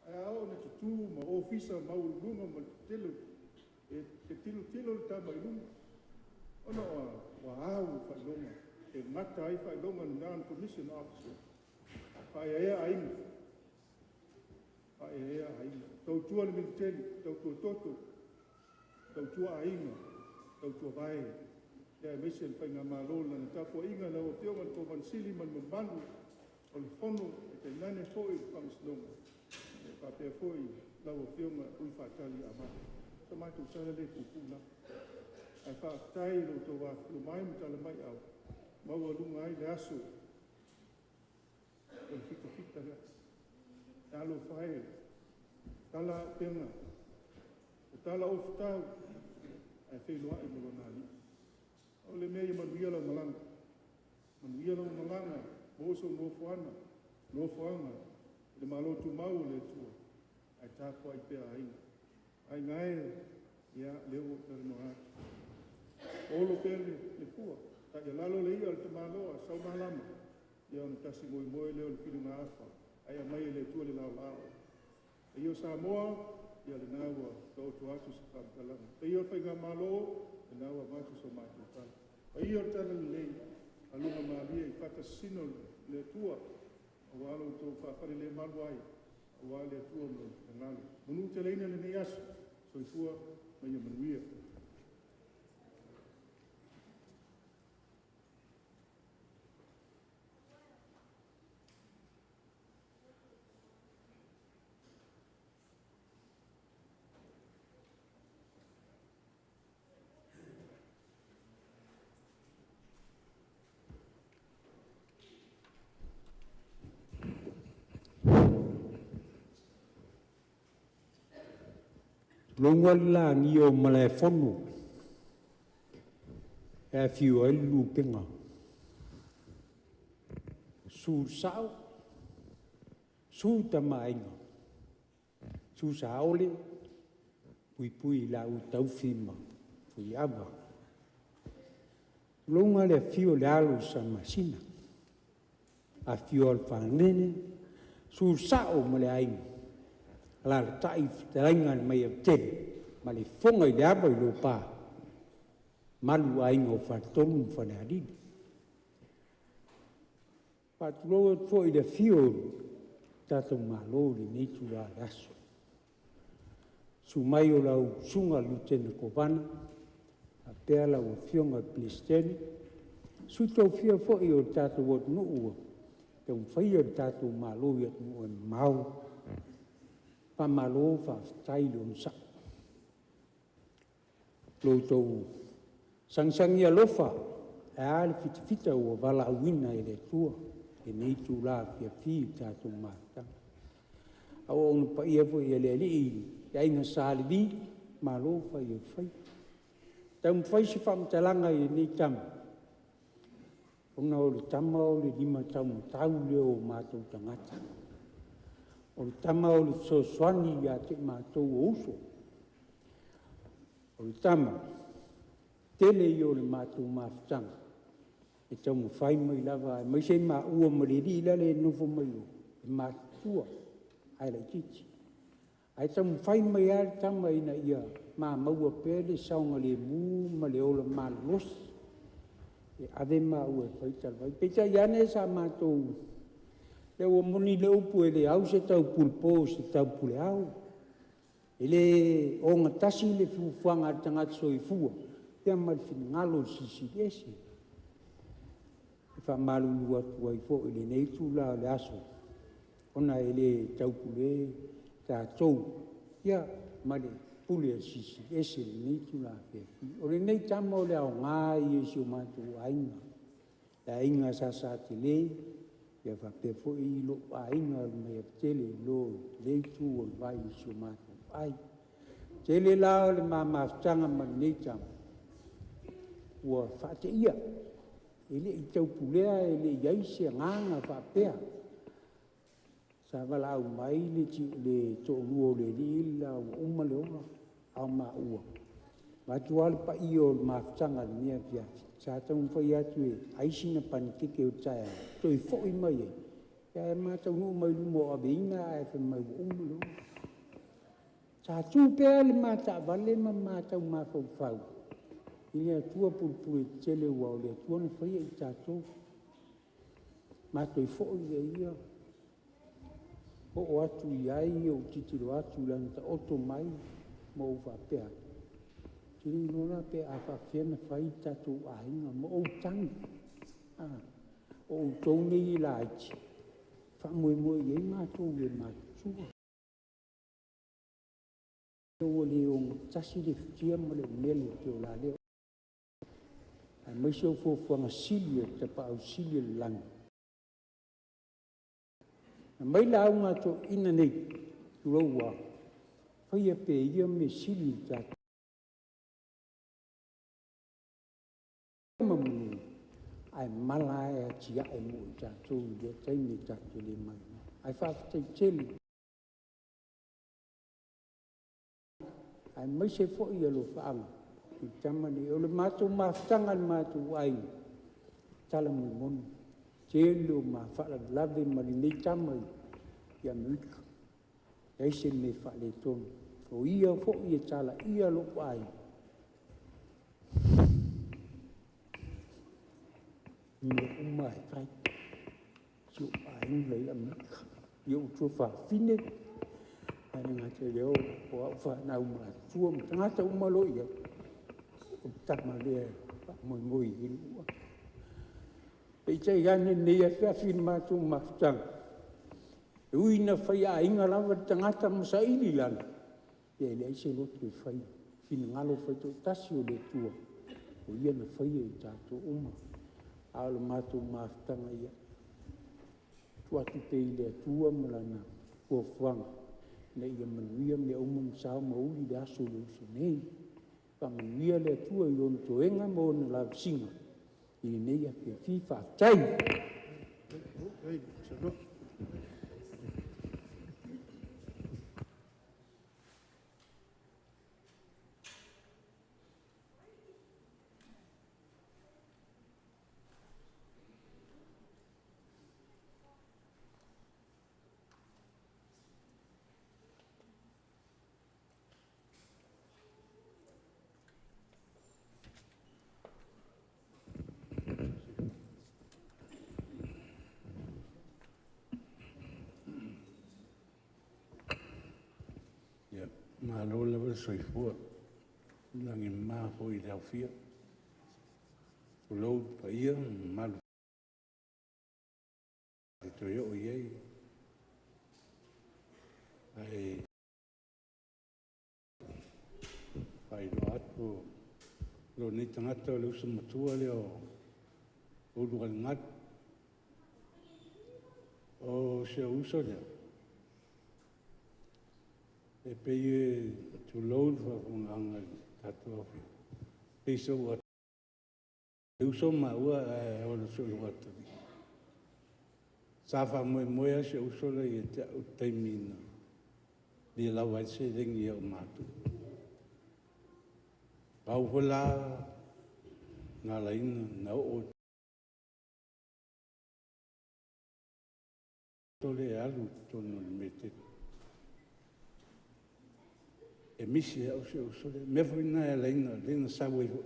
ae a oo ina tutu ma ofisa maualuluga ma le tetele, e tilotilo le tama i luga. Ona ua au le faailoga, e gata ai faailoga a le non-commission officer. Faaeaea aiga, faaeaea aiga. Tautua le militeli, tautua toto, tautua aiga, tautua vae, aemaise le Faigamalo i lana tapuaiga, lau Afioga i le Kovana Sili ma le mamalu o le Fono, ae tainane foi le Faamasinoga, e faapea foi lau Afioga Uifaatali Amatha. O se matou tala lea e puupuu lava, ae faafetai i lo outou afifio mai ma tala mai au, ua maualuga ai le aso o le fitafita lea. Talofa e, tala auupega, tatala ofutau ae feiloai ma Lona Alii. O le mea ia manuia lau malaga, manuia lau malaga, maua sou nofoaga i le Malo tumau o le Atua, ae tapuai pea aiga. Aiga e, ia o lea ua ou talanoa atu, olo pea le fua, taialalo le ia a le tamaloa sau malama, ona tasi moemoe lea o le filigaafa ae aumai e le Atua le laolao. Le paia o Samoa, ia o lena ua taoto atu se faamatalaga. Le paia o le Faigamalo, o lena ua avatu sa matou tala. Le paia o le Talalelei, aluga malie i le faatasina o le Atua aua lo outou faafalelemalu ai aua le Atua ma Lona finagalo. Manuteleina lenei aso. Soifua ma ia manuia. Tulouna le lagia o Malaefono e afio ai le Lupega, susu le Sao, susu Tama a Aiga, susu Saole, puipui i laua Taufi ma Fuiava. Tulouna le afio o le alo o Salamasina, afifio Alo o Fagalele, susu le Sao ma le Aiga, alaalatai le fetalaiga a le Maiavatele ma le fofoga i le ava i Lopa, mamalu aiga o Faletolu ma Falealili. E faatulou atu foi i le afio o le tatou Malo i lenei itula o le aso, susu mai o lau Susuga i le Lutena Kovana faapea lau Afioga i le Peresetene, sui tofia foi o le tatou atunuu o taumafaia lo tatou Malo i atunuu e mamao, faamalo faafetai le onosai. I lo outou sagisagi alofa ae a le fitafita ua valaauina e le Atua i lenei itula afiafi i le tatou mafutaga. Auauna paia foi a le Alii le Aiga Sa Levi, malo fai o le faiva. Taumafai se faamatalaga i lenei tama, ona o le tama o le lima taumatau lea o matou tagata, o le tama o le fesoasoani ia te i matou o uso. O le tama, o le tele ia o le matou mafutaga, e taumafai mai lava, aemaise maua ma le alii lale e nofo mai o, e matutua ae laitiiti. Ae taumafai mai lava le tama ina ia ma maua pea le saogalemu ma le ola malolosi e ave maua e fai talavai. Peitai ane sa matou, ia ua moni le upu e le au se taupulepo i se taupuleao, e le ogatasi le fuafuaga a le tagata soifua ma le finagalo o le Silisili Ese. E faamalulu atu ai foi i lenei itula o le aso, ona e le taupule tatou ma le pule a le Silisili Ese i lenei itula afiafi. O lenei tama o le aoga ia i si o matou aiga, le aiga sa Satele faapea foi lou aiga o le Maoatele i lo lea itu o le vai i si o matou aiga. O le tele la o le ma mafutaga ma lenei tama, ua faateia, e le i taupulea e le i i ai se agaga faapea. Sa valaau mai le toalua o le alii le la ua uma le ola, a o maua, vaeatu lava le paia o le mafutaga i lenei afiafi, sa taumafai atu e ai sina panikeke o le taeao toe foi mai ai, ae ma taunuu mai i luma o aveina ae fai mai ua uma le ola. Sa tu pea le ma taavale ma ma tau mafaufau I le Atua pulepule tetele ua o le Atua na faia i tatou. Matou foi lea ia, oo atu i ai ou tilotilo atu i lana taoto mai ma ou faapea atu, ou te le iloa la pe a faapefea ona fai le tatou aiga, ma ou tagi. O outou nei e laiti, e faamoemoe i ai matou e matutua. Ua le ogatasi le futia ma le umele e pei o la lea, aemaise o fuafuaga sili a le Tapaau Sili i le lagi. Aumai lauga a toeaiina nei, tulou lava, faia pea e ia mea sili i le tatou, ae mala lava e atiae mo i tatou i lea taimi tatou te le ma iloa. Ae faafetai tele, aemaise foi alofaaga i le tama lenei. O le matou mafutaga i le matou aiga, o le tala ma le moni, tele o ma faalavelave ma lenei tama i Amerika, leai se mea e faaletonu. O ia foi e talaia lou aiga i mea uma lava e fai, si ou aiga i Amerika, i ou tuafafine, ae le gata i lea o au fanau matutua ma tagata uma o lo o i ai, o le tama lea e faamoemoe i ai lou aiga. Peitai ane i lenei afiafi i le matou mafutaga, e ui ina faiaiga lava le tagata ma saili i lalo, ia e leai se loto e faia, finagalo faitoatasi o le Atua o Ia na faia i tatou uma. A o le matou mafutaga, ia tuu atu pea i le Atua ma Lana fuafuaga ina ia manuia mea uma ma sao ma uli le aso i le uso nei. Faamanuia le Atua i ona toega ma ona lavasiga i lenei afiafi. Faafetai. Ia, malo lava le soifua, lagi e mama foi i le aofia. Tulou le paia ma le mamalu e le toe oo i ai, ae faailoa atu, o lou nei tagata o le uso matua lea o Ulualagalu. O si ou uso lea, e pei e, tulou le faafofogaaga a le tatou aofaiga, e pei sou uso maua ae ola soo i atalii. Sa faamoemoe lava si ou uso la ia te au i le taimi na le lava ai le seleni i au matua. Pau foi la na ala ai ona oo lea e alu i totonu o le Metotisi. E misi ia te au si ou uso lea. O le mea foi lena e ala ai ona sau ai foi,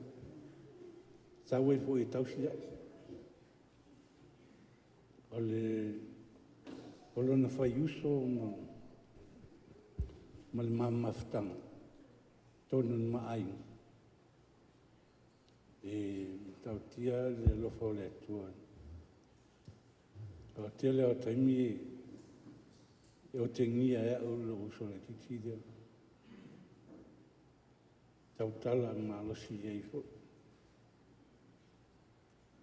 sau ai foi e tausi au. O lona faiuso ma le ma mafutaga i totonu o le ma aiga, e matautia le alofa o le Atua. O le tele lava o taimi e otegia e au lou uso laitiiti lea, e tautala malosi i ai foi,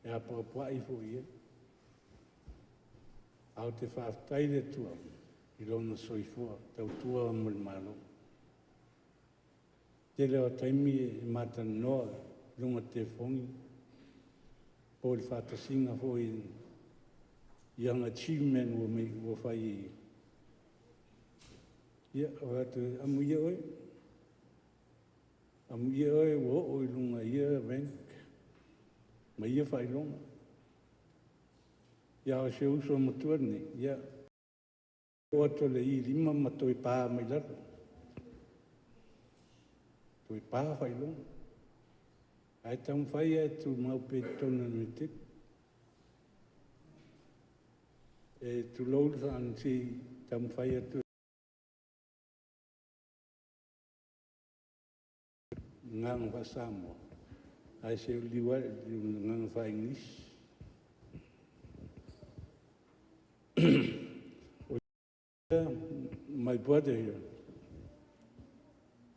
e apoapoai foi i ai. Ae ou te faafetai i le Atua i lona soifua tautua mo le Malo. O le tele lava o taimi e ma talanoa i luga o le telefoni po o le faatasiga foi i ana achievement ua fai. Ia, ou fai atu, amuia oe, amuia oe ua oo i luga i ia rank ma ia faailoga. Ia a o si ou uso matua lenei, ia, e oo atu i le I5 ma toe pa mai i lalo, toe pa faailoga. Ae taumafai ia e tumau pea i totonu o le militeli. E tulou le se i taumafai atu i le agaga faa-Samoa, ae se i ou liliu ae i le agaga faa-Igilisi. My brother here,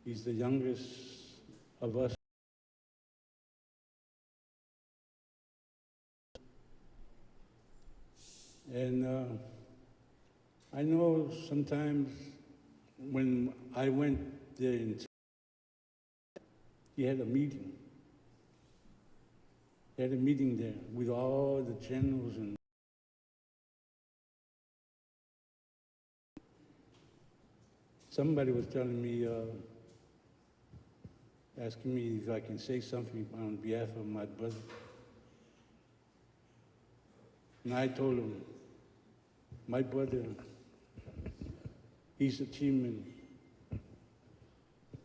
he's the youngest of us. And I know sometimes when I went there, he had a meeting. He had a meeting there with all the generals, and somebody was telling me, asking me if I can say something on behalf of my brother. And I told him, my brother, he's a teamman.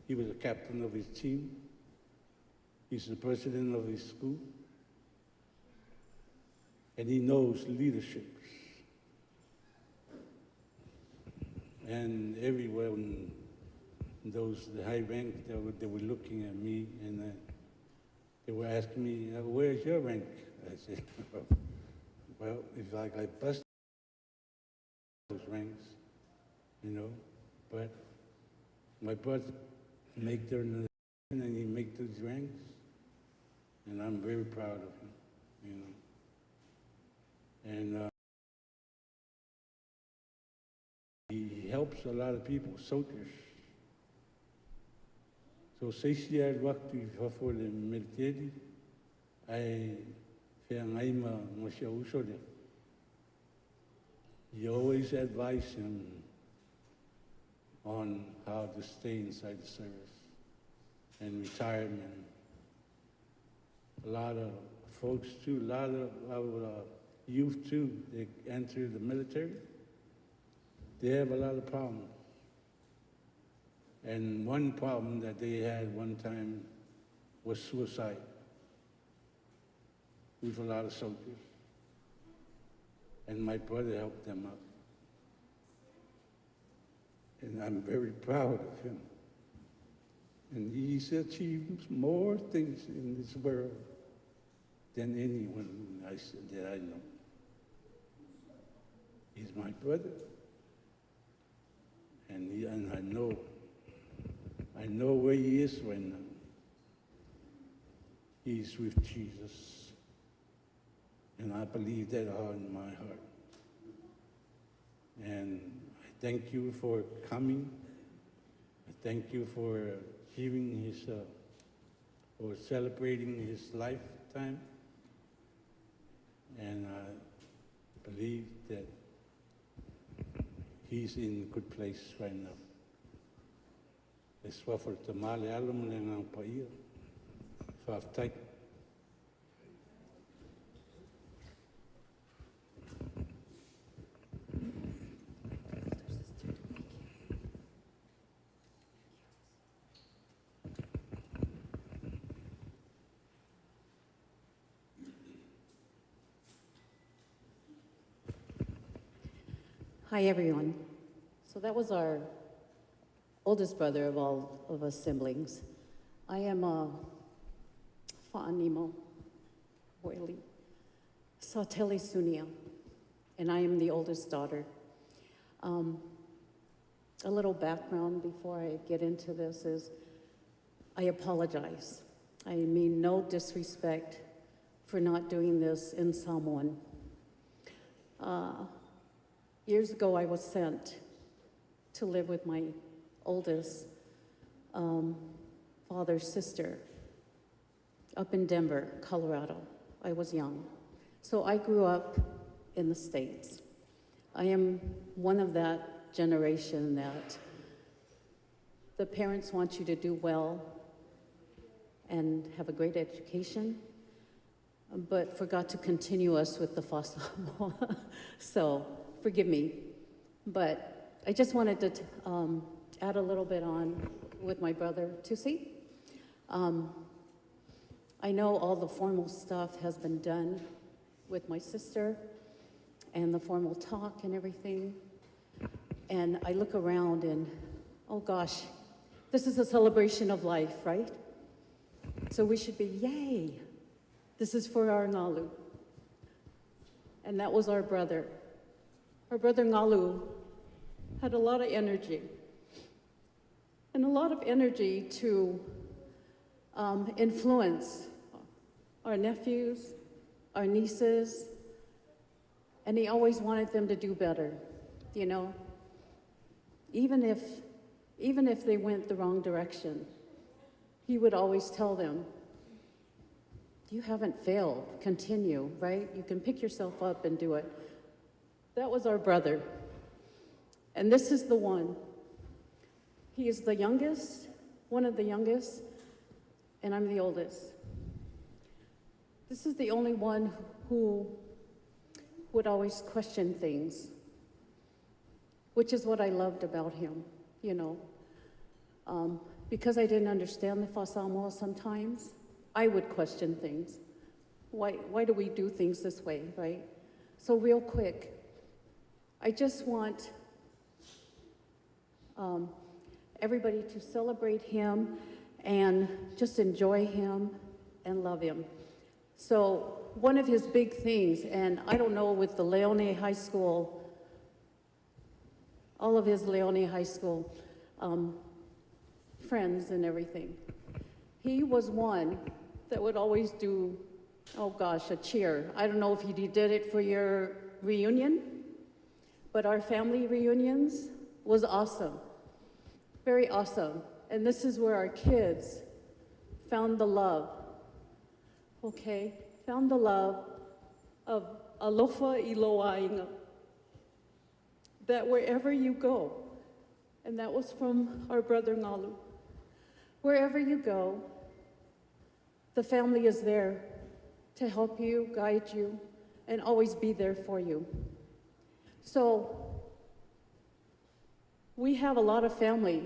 He was a captain of his team. He's the president of his school. And he knows leadership. And everywhere in those the high rank, they were looking at me, and they were asking me, where's your rank? I said, well, if I bust those ranks, but my brother make their and he make those ranks, and I'm very proud of him. And he helps a lot of people, soldiers. So se isi e alu atu i fafo i le militeli, ae feagai ma si ou uso lea. You always advise him on how to stay inside the service and retirement. A lot of folks too, a lot of our youth too, they enter the military, they have a lot of problems. And one problem that they had one time was suicide with a lot of soldiers. And my brother helped them up. And I'm very proud of him. And he's achieved more things in this world than anyone that I know. He's my brother. And I know where he is right now. He's with Jesus. And I believe that all in my heart. And I thank you for coming. I thank you for achieving his, or celebrating his lifetime. And I believe that he's in a good place right now. E suafa o le Tama le Alo ma le Agaga Paia. Faafetai. Hi, everyone. So that was our oldest brother of all of us siblings. I am a Fa'animo Weli Satele Sunia, and I am the oldest daughter. A little background before I get into this is I apologize. I mean no disrespect for not doing this in Samoan. Years ago, I was sent to live with my oldest father's sister up in Denver, Colorado. I was young. So I grew up in the States. I am one of that generation that the parents want you to do well and have a great education, but forgot to continue us with the Fa'asamoa. So forgive me, but I just wanted to add a little bit on with my brother, Tusi. I know all the formal stuff has been done with my sister and the formal talk and everything. And I look around and, oh gosh, this is a celebration of life, right? So we should be, yay, this is for our Ngalu. And that was our brother. Our brother Ngalu had a lot of energy, and a lot of energy to influence our nephews, our nieces, and he always wanted them to do better, you know? Even if they went the wrong direction, he would always tell them, you haven't failed, continue, right? You can pick yourself up and do it. That was our brother. And this is the one. He is the youngest, one of the youngest, and I'm the oldest. This is the only one who would always question things, which is what I loved about him, you know. Because I didn't understand the fa'asamoa sometimes, I would question things. Why do we do things this way, right? So real quick, I just want everybody to celebrate him and just enjoy him and love him. So one of his big things, and I don't know with the Leone High School, all of his Leone High School friends and everything, he was one that would always do, oh gosh, a cheer. I don't know if he did it for your reunion, but our family reunions was awesome, very awesome. And this is where our kids found the love, okay? Found the love of alofa iloainga, that wherever you go, and that was from our brother Ngalu, wherever you go, the family is there to help you, guide you, and always be there for you. So we have a lot of family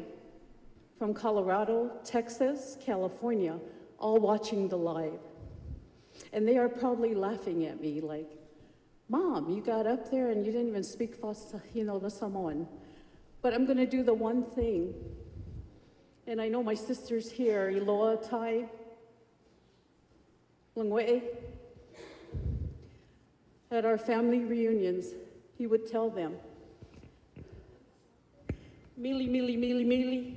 from Colorado, Texas, California, all watching the live. And they are probably laughing at me like, Mom, you got up there and you didn't even speak you know, the Samoan. But I'm gonna do the one thing. And I know my sister's here, Iloa Tai, Lungwe. At our family reunions, he would tell them, Mili, mili, mili, mili.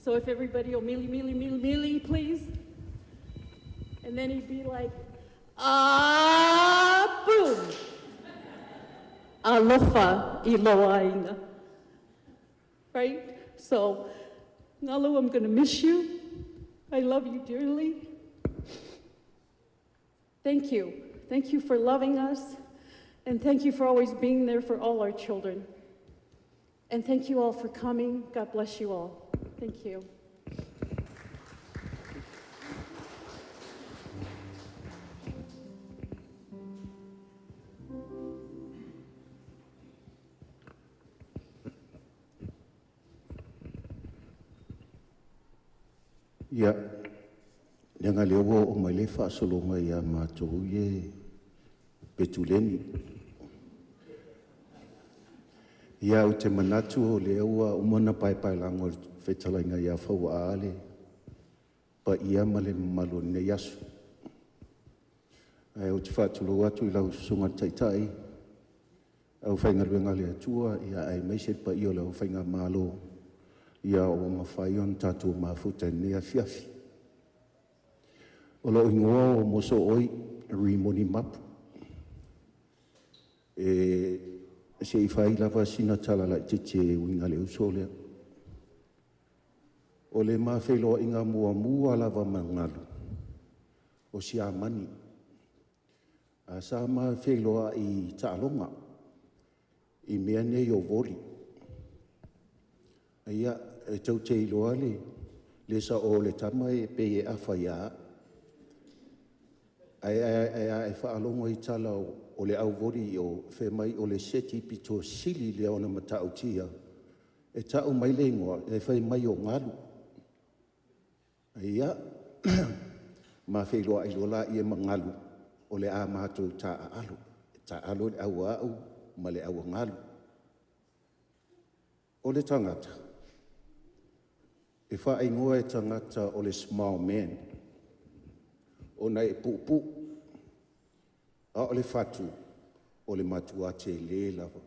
So if everybody will mili, mili, mili, mili, please. And then he'd be like, ah, boom. Aloha iloaina. Right? So, Ngalu, I'm gonna miss you. I love you dearly. Thank you. Thank you for loving us. And thank you for always being there for all our children. And thank you all for coming. God bless you all. Thank you. Ia, leaga lea ua oo mai le faasologa ia matou ie Petuleni. Ia, ou te manatu o lea ua uma ona paepaelago e le fetalaiga ia Fauaa le paia ma le mamalu o lenei aso. Ae ou te faatulou atu i lau Susuga i le Taitai, aufaigaluega a le Atua, aemaise le paia o le aufaigamalo ua mafai ona tatou mafuta i lenei afiafi. O lou igoa o Mosooi Rimoni Mapu. Se i fai lava sina tala laitiiti e uiga i le uso lea. O le ma feiloaiga muamua lava ma Galu, o Siamani. Sa ma feiloai i taaloga, i mea nei o voli. Ia, e tou te iloa le sao o le tama e pei e afa ia au. Ae a e faalogo i tala o le au voli i o, fai mai o le seti pito sili lea ona matautia, e tau mai le igoa, e fai mai o Galu. Ia, Ma feiloai loa laia ma Galu o le a matou taaalo, e taaalo le au a au ma le au a Galu. O le tagata, e faaigoa e tagata o le small man ona e puupuu, a o le fatu o le matua telē lava.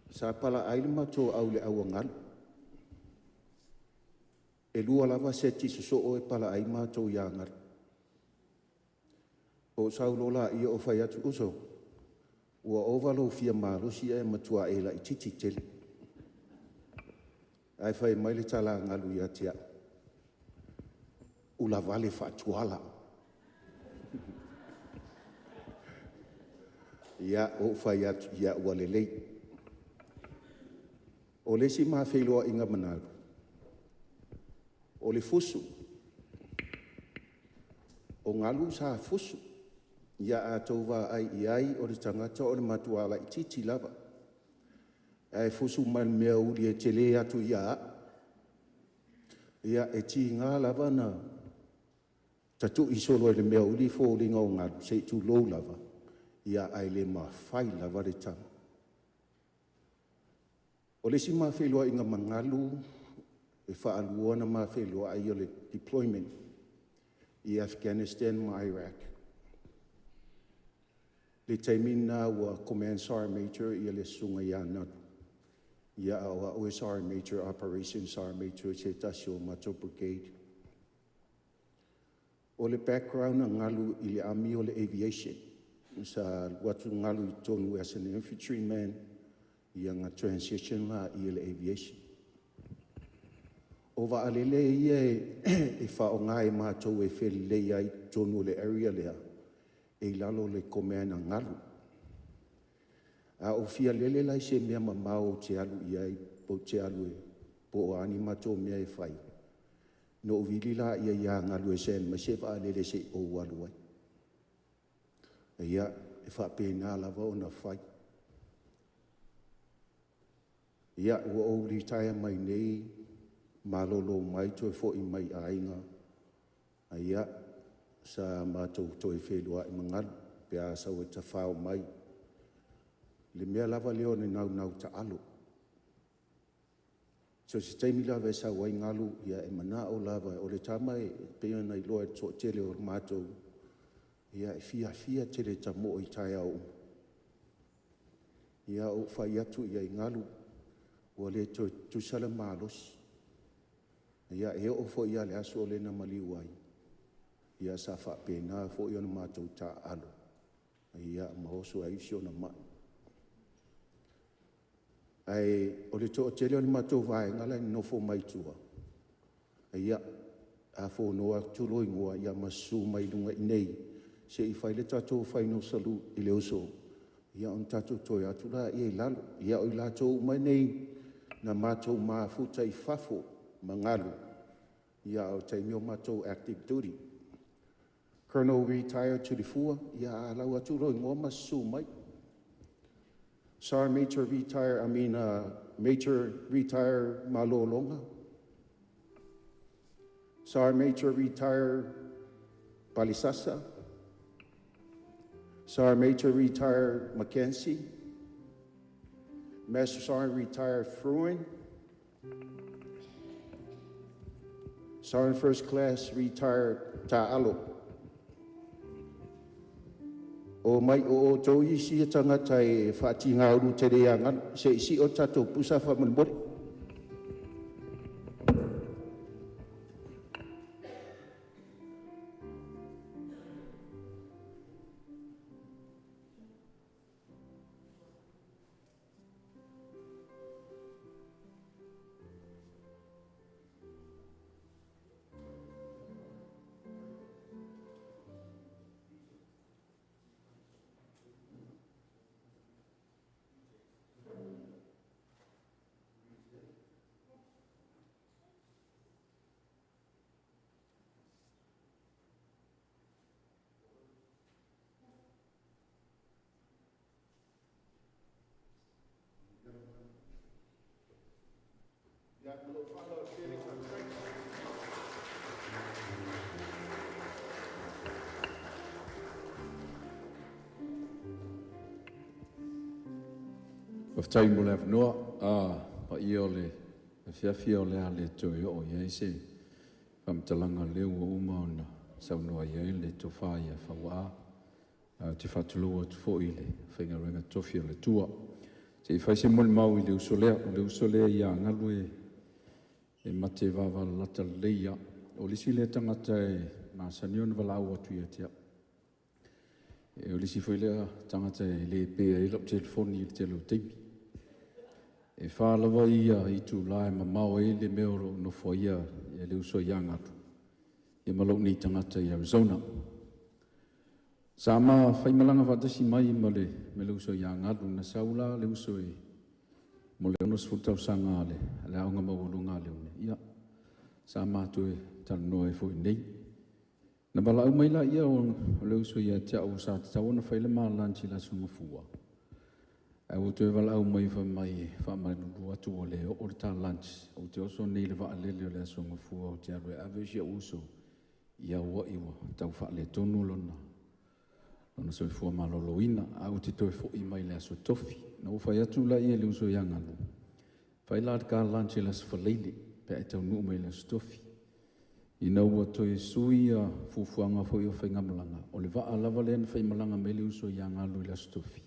Sa palaai le matou au i le au a Galu. E lua lava seti sosoo e palaai matou ia Galu. Ou sau loa lea ou fai atu, “Uso, ua ova lou fia malosi ae matua e laitiiti tele.” Ae fai mai le tala a Galu ia te au, “Ula vale faa-Tuala.” Ia, ou fai atu, “Ia ua lelei.” O le isi ma feiloaiga ma Galu, o le fusu. O Galu sa fusu. Ia a outou vaai i ai o le tagata o le matua laitiiti lava, ae fusu mai le mea uli e tele atu ia au. Ia, e tiga lava ona tatui solo e le mea uli foliga o Galu, se i tulou lava, ia ae le mafai lava le tama. O le isi ma feiloaiga ma Galu e faalua ona ma feiloai o le deployment i Afghanistan ma Iraq. I le taimi lena ua Command Sergeant Major le Susuga ia Nalu, a o au e Sergeant Major Operations Sergeant Major i se tasi o matou Brigade. O le background a Galu i le army o le aviation. Sa alu atu Galu i totonu as an infantryman ia ona transition lea i le aviation. O vaalele ia e faaaoga e matou e felelei ai i totonu o le area lea, e i lalo o le command a Galu. A ou fia lele la i se mea mamao ou te alu i ai ou te alu po o a ni matou mea e fai, ona ou vili lea ia Galu e send mai se vaalele se i ou alu ai. Ia, e faapena lava ona fai. Ia, ua ou litaea mai nei, malolo mai toe foi mai i aiga, ia, sa matou toe feiloai ma Galu pe a sau e tafao mai. O le mea lava lea o le naunau taalo. So o se taimi lava e sau ai Galu, ia e manao lava, o le tama e pei ona iloa e le toatele o matou, ia e fiafia tele e tamoe i taeao uma. Ia ou fai atu i ai, “Galu, ua le toe tutusa le malosi.” Ia e oo foi lava i le aso lea na maliu ai, ia sa faapena foi ona matou taaalo ma oso ai si ona mai. Ae o le toatele o le matou vaega la e nonofo mai tua, ia, a fonoa atu lou igoa, ia ma susu mai i luga i inei se i fai le tatou final salute i le uso, ia ona tatou toe o atu lea i lalo. Ia o i latou uma nei na matou mafuta i fafo ma Galu, a o le taimi o matou active duty. Colonel Retired Tuliafua, ia a lau atu lou igoa ma susu mai. Sergeant Major Retired, I mean Major Retired Malologa, Sergeant Major Retired Palisasa, Sergeant Major Retired Mackenzie, Master Sergeant Retired Fruin, Sergeant First Class Retired Ta'alo. O mai o outou isi e tagata e faatigaulu tele ia Galu. Se i sii o tatou pusa faamolemole. Faafetai mo le avanoa. Paia o le afiafi o le a le toe oo i ai se faamatalaga o lea ua uma ona saunoa i ai le tofa ia Fauaa. Ae ou te faatulou atu foi i le aufaigaluega totofi a le Atua. Se i fai se molimau i le uso lea. O le uso lea ia Galu e ma te vavalalata lelei lava. O le isi lea tagata e masani ona valaau atu ia te au. O le isi foi lea tagata e le pe ai lau telefoni i le tele o taimi. E 4 lava ia itula e mamao ai le mea o lo o nofoia le uso ia Galu ma lou nei tagata i Arizona. Sa ma faimalaga faatasi mai ma le uso ia Galu, na sau la le uso mo le 60 tausaga a le Aoga Maualuga a Leone, ia sa ma toe talanoa ai foi i inei. Na valaau mai laia o le uso ia te au sa tatau ona fai le ma lunch i le Aso Gafua, ae ua toe valaau mai fai mai e faamalulu atu ua le oo le ta lunch, ou te oso nei i le vaalele o le Aso Gafua ou te alu e ave si ou uso i Hawaii ua tau faaletonu lona soifua maloloina, ae ou te toe foi mai i le Aso Tofi. Na ou fai atu lea i le uso ia Galu, fai la le ta lunch i le Aso Faraile pe a e taunuu mai i le Aso Tofi. Ina ua toe sui ia fuafuaga foi o faigamalaga, o le vaa lava lea na faimalaga mai ai le uso ia Galu i le Aso Tofi,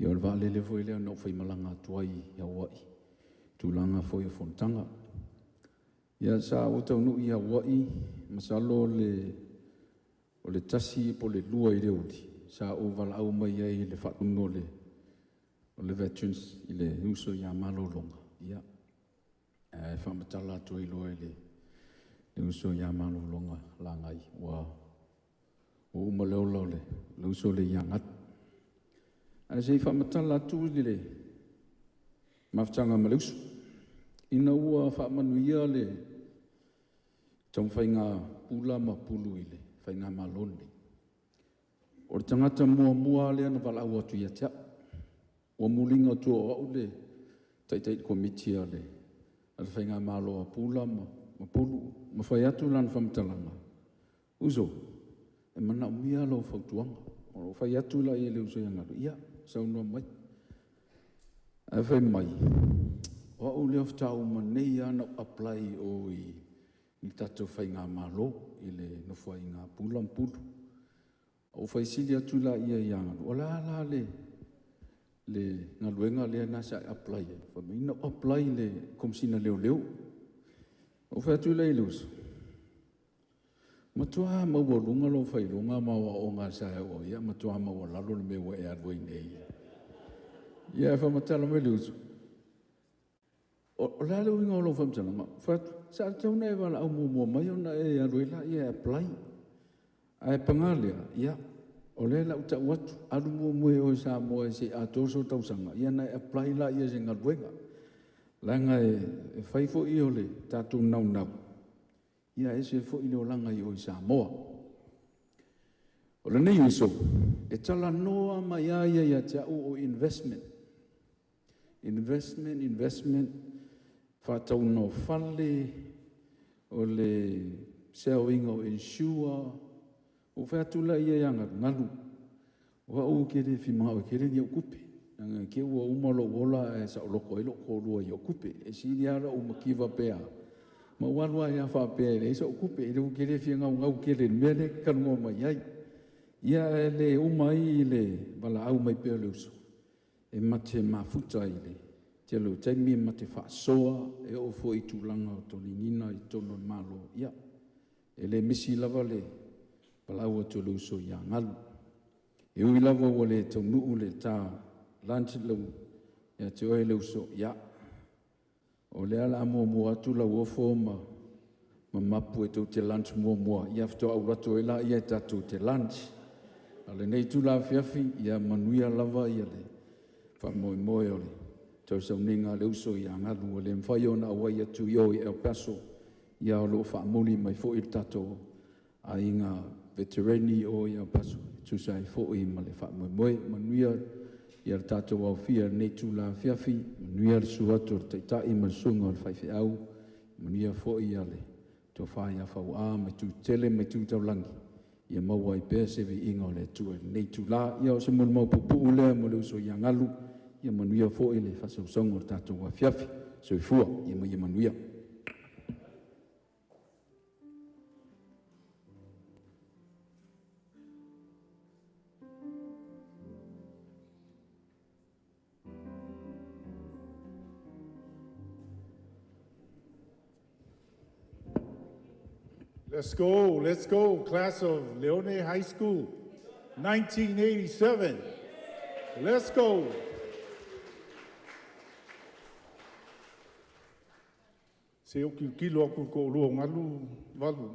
ia o le vaalele foi lea na ou faimalaga atu ai i Hawaii i tulaga foi o fonotaga. Ia sa ou taunuu i Hawaii masalo o le 1 po o le 2 i le aoauli, sa ou valaau mai ai i le faatonu o le Veterans i le uso ia Malologa, ia, ae faamatala atu ai loa i le uso ia Malologa Lagai, ua uma le ola o le uso lea ia Galu. Ae se i faamatala atu le mafutaga ma le uso, ina ua faamanuia le taumafaiga a Pula ma Pulu i le faigamalo lenei, o le tagata muamua lava lea na valaau atu ia te au. Ua muliga o au le taitai komiti a le faigamalo a Pula ma Pulu, ma fai atu lana faamatalaga, uso, e manaomia lau fautuaga. Ona ou fai atu lea i le uso ia Galu, ia, saunoa mai. Ae fai mai, o au lea faatoa uma nei lava ona ou apply i o i le tatou faigamalo i le Nofoaiga a Pula ma Pulu. Ou fai sili atu lea ia Galu, o le a la le galuega lea sa e apply ai? Fai mai na ou apply i le Komesina o Leoleo. Ou fai atu lea i le uso, matua maualuga lou faailoga ma aoaoga sa e oo i ai, ae matua maualalo le mea ua e alu ai nei. Ia ae faamatala mai le uso, o le a le uiga o lau faamatalaga? Ou fai atu, sa tatau ona e valaau muamua mai ona e alu ai lea e apply. Ae paga lea, ia, o lea o le a ou tau atu, alu muamua i o i Samoa se i atoa sou tausaga ona e apply lea i se galuega. Leaga e fai foi o le tatou naunau, ae ese foi le olaga i o i Samoa. O lenei uso, e talanoa mai lava ia ia te au o investment, investment, investment, faatauga o fale, o le sell ina o insure. Ou fai atu lea ia Galu, Galu, o au ou te le fia manao e tele ni au tupe, leaga i te i ua uma lou ola ae saoloto ai lou toalua i au tupe. E sili lava lou mativa pea ma ou alu ai lava faapea e leai sau tupe, ou te le fia naunau tele i le mea lea e te talanoa mai ai. Ia ae le uma ai le valaau mai pea o le uso, e ma te mafuta i le tele o taimi ma te faasoa, e oo foi i tulaga o tonigiga i totonu o le Malo, ia, e le misi lava le valaau atu a le uso ia Galu. E ui lava ua le taunuu le ta lunch ia te oe le uso, ia, o lea o le a muamua atu Lauofo ma Mapu tou te lunch muamua, ia faatoa ou alu atu ai lea tatou te lunch. A o lenei itula afiafi, ia manuia lava le faamoemoe o le tau sauniga a le uso ia Galu ua le mafai ona auai atu i o i El Paso, ae o lo o faamuli mai foi le tatou aiga veterane i o i El Paso e tusa ai foi ma le faamoemoe. Manuia le tatou aofia i lenei itula afiafi, manuia le susu atu o le Taitai ma le susuga i le faifeau, manuia foi le tofa ia Fauaa ma itu tetele ma itu taulagi, ia maua ai pea se viiga o le Atua i lenei itula. Ia o se molimau puupuu lea mo le uso ia Galu. Ia manuia foi le faasausauga o le tatou afiafi. Soifua ma ia manuia. Let's go, let's go, class of Leone High School, 1987. Let's go. Se o kilo aku ko lua ngalu valu.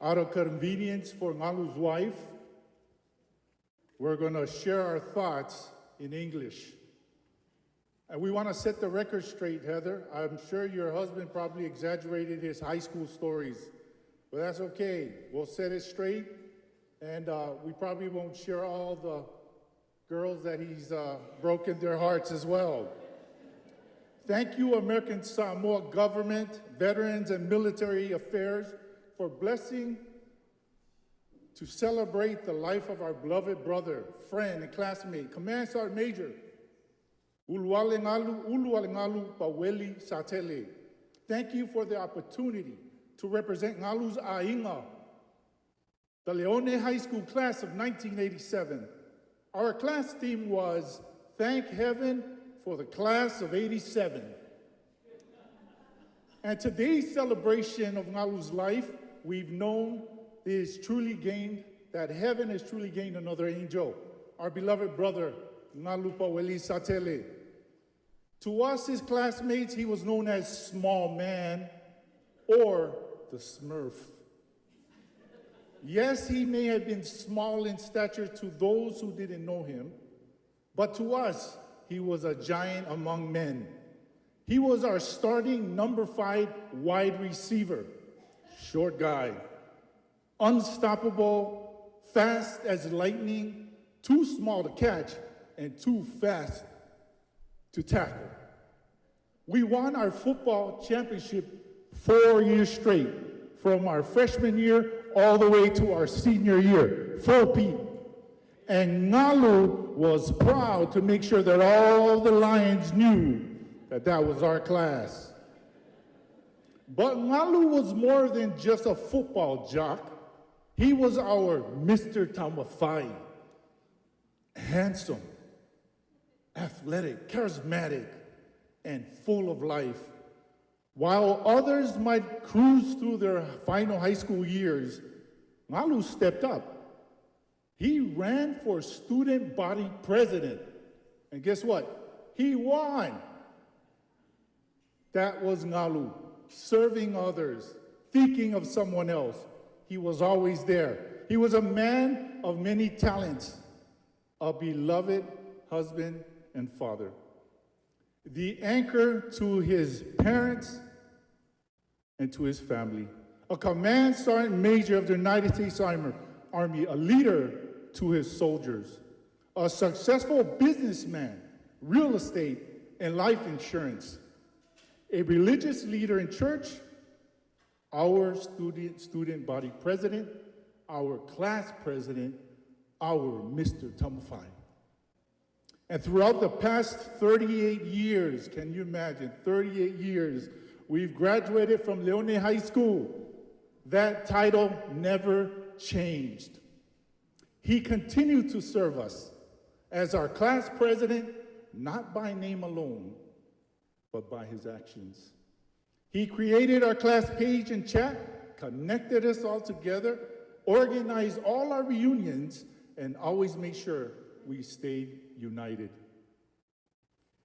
Out of convenience for Ngalu's wife, we're going to share our thoughts in English. And we want to set the record straight, Heather. I'm sure your husband probably exaggerated his high school stories, but that's okay. We'll set it straight, and we probably won't share all the girls that he's broken their hearts as well. Thank you, American Samoa government, veterans, and military affairs for blessing to celebrate the life of our beloved brother, friend, and classmate, Command Sergeant Major Ulualengalu, Ulualengalu Paweli Satele. Thank you for the opportunity to represent Ngalu's Ainga, the Leone High School class of 1987. Our class theme was Thank Heaven for the class of 87. And today's celebration of Ngalu's life, we've known is truly gained, that heaven has truly gained another angel, our beloved brother, Ngalu Paweli Satele. To us, his classmates, he was known as Small Man or the Smurf. Yes, he may have been small in stature to those who didn't know him, but to us, he was a giant among men. He was our starting number 5 wide receiver, short guy, unstoppable, fast as lightning, too small to catch, and too fast to tackle. We won our football championship 4 years straight, from our freshman year all the way to our senior year, 4-peat. And Ngalu was proud to make sure that all the Lions knew that that was our class. But Ngalu was more than just a football jock. He was our Mr. Taumafai. Handsome, athletic, charismatic, and full of life. While others might cruise through their final high school years, Ngalu stepped up. He ran for student body president. And guess what? He won. That was Ngalu, serving others, thinking of someone else. He was always there. He was a man of many talents, a beloved husband and father, the anchor to his parents and to his family, a command sergeant major of the United States Army, a leader to his soldiers, a successful businessman, real estate and life insurance, a religious leader in church, our student body president, our class president, our Mr. Taumafai. And throughout the past 38 years, can you imagine, 38 years, we've graduated from Leone High School. That title never changed. He continued to serve us as our class president, not by name alone, but by his actions. He created our class page and chat, connected us all together, organized all our reunions, and always made sure we stayed united.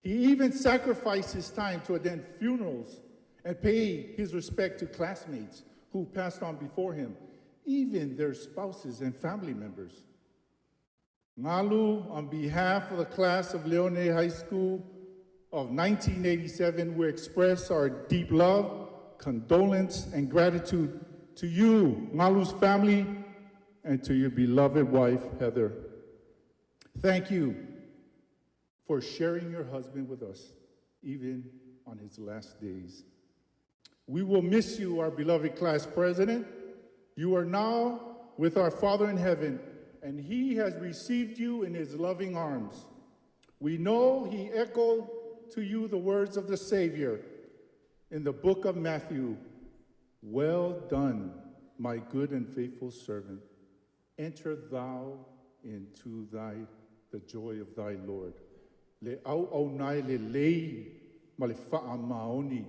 He even sacrificed his time to attend funerals and pay his respect to classmates who passed on before him, even their spouses and family members. Ngalu, on behalf of the class of Leone High School of 1987, we express our deep love, condolence, and gratitude to you, Ngalu's family, and to your beloved wife, Heather. Thank you for sharing your husband with us, even on his last days. We will miss you, our beloved class president. You are now with our Father in heaven, and he has received you in his loving arms. We know he echoed to you the words of the Savior in the book of Matthew, "Well done, my good and faithful servant. Enter thou into the joy of thy Lord." Le auaunae lelei ma le faamaoni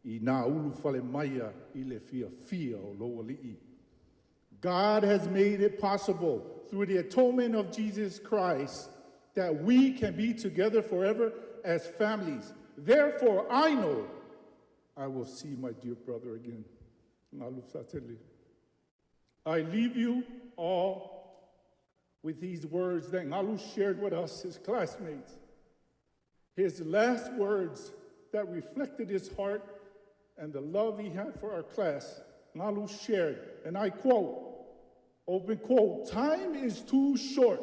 i nā ulufale maia i le fiafia o lou alii. God has made it possible through the atonement of Jesus Christ that we can be together forever as families. Therefore, I know I will see my dear brother again. Ngalu Satele. I leave you all with these words that Ngalu shared with us, his classmates. His last words that reflected his heart and the love he had for our class, Ngalu shared, and I quote, open quote, "Time is too short.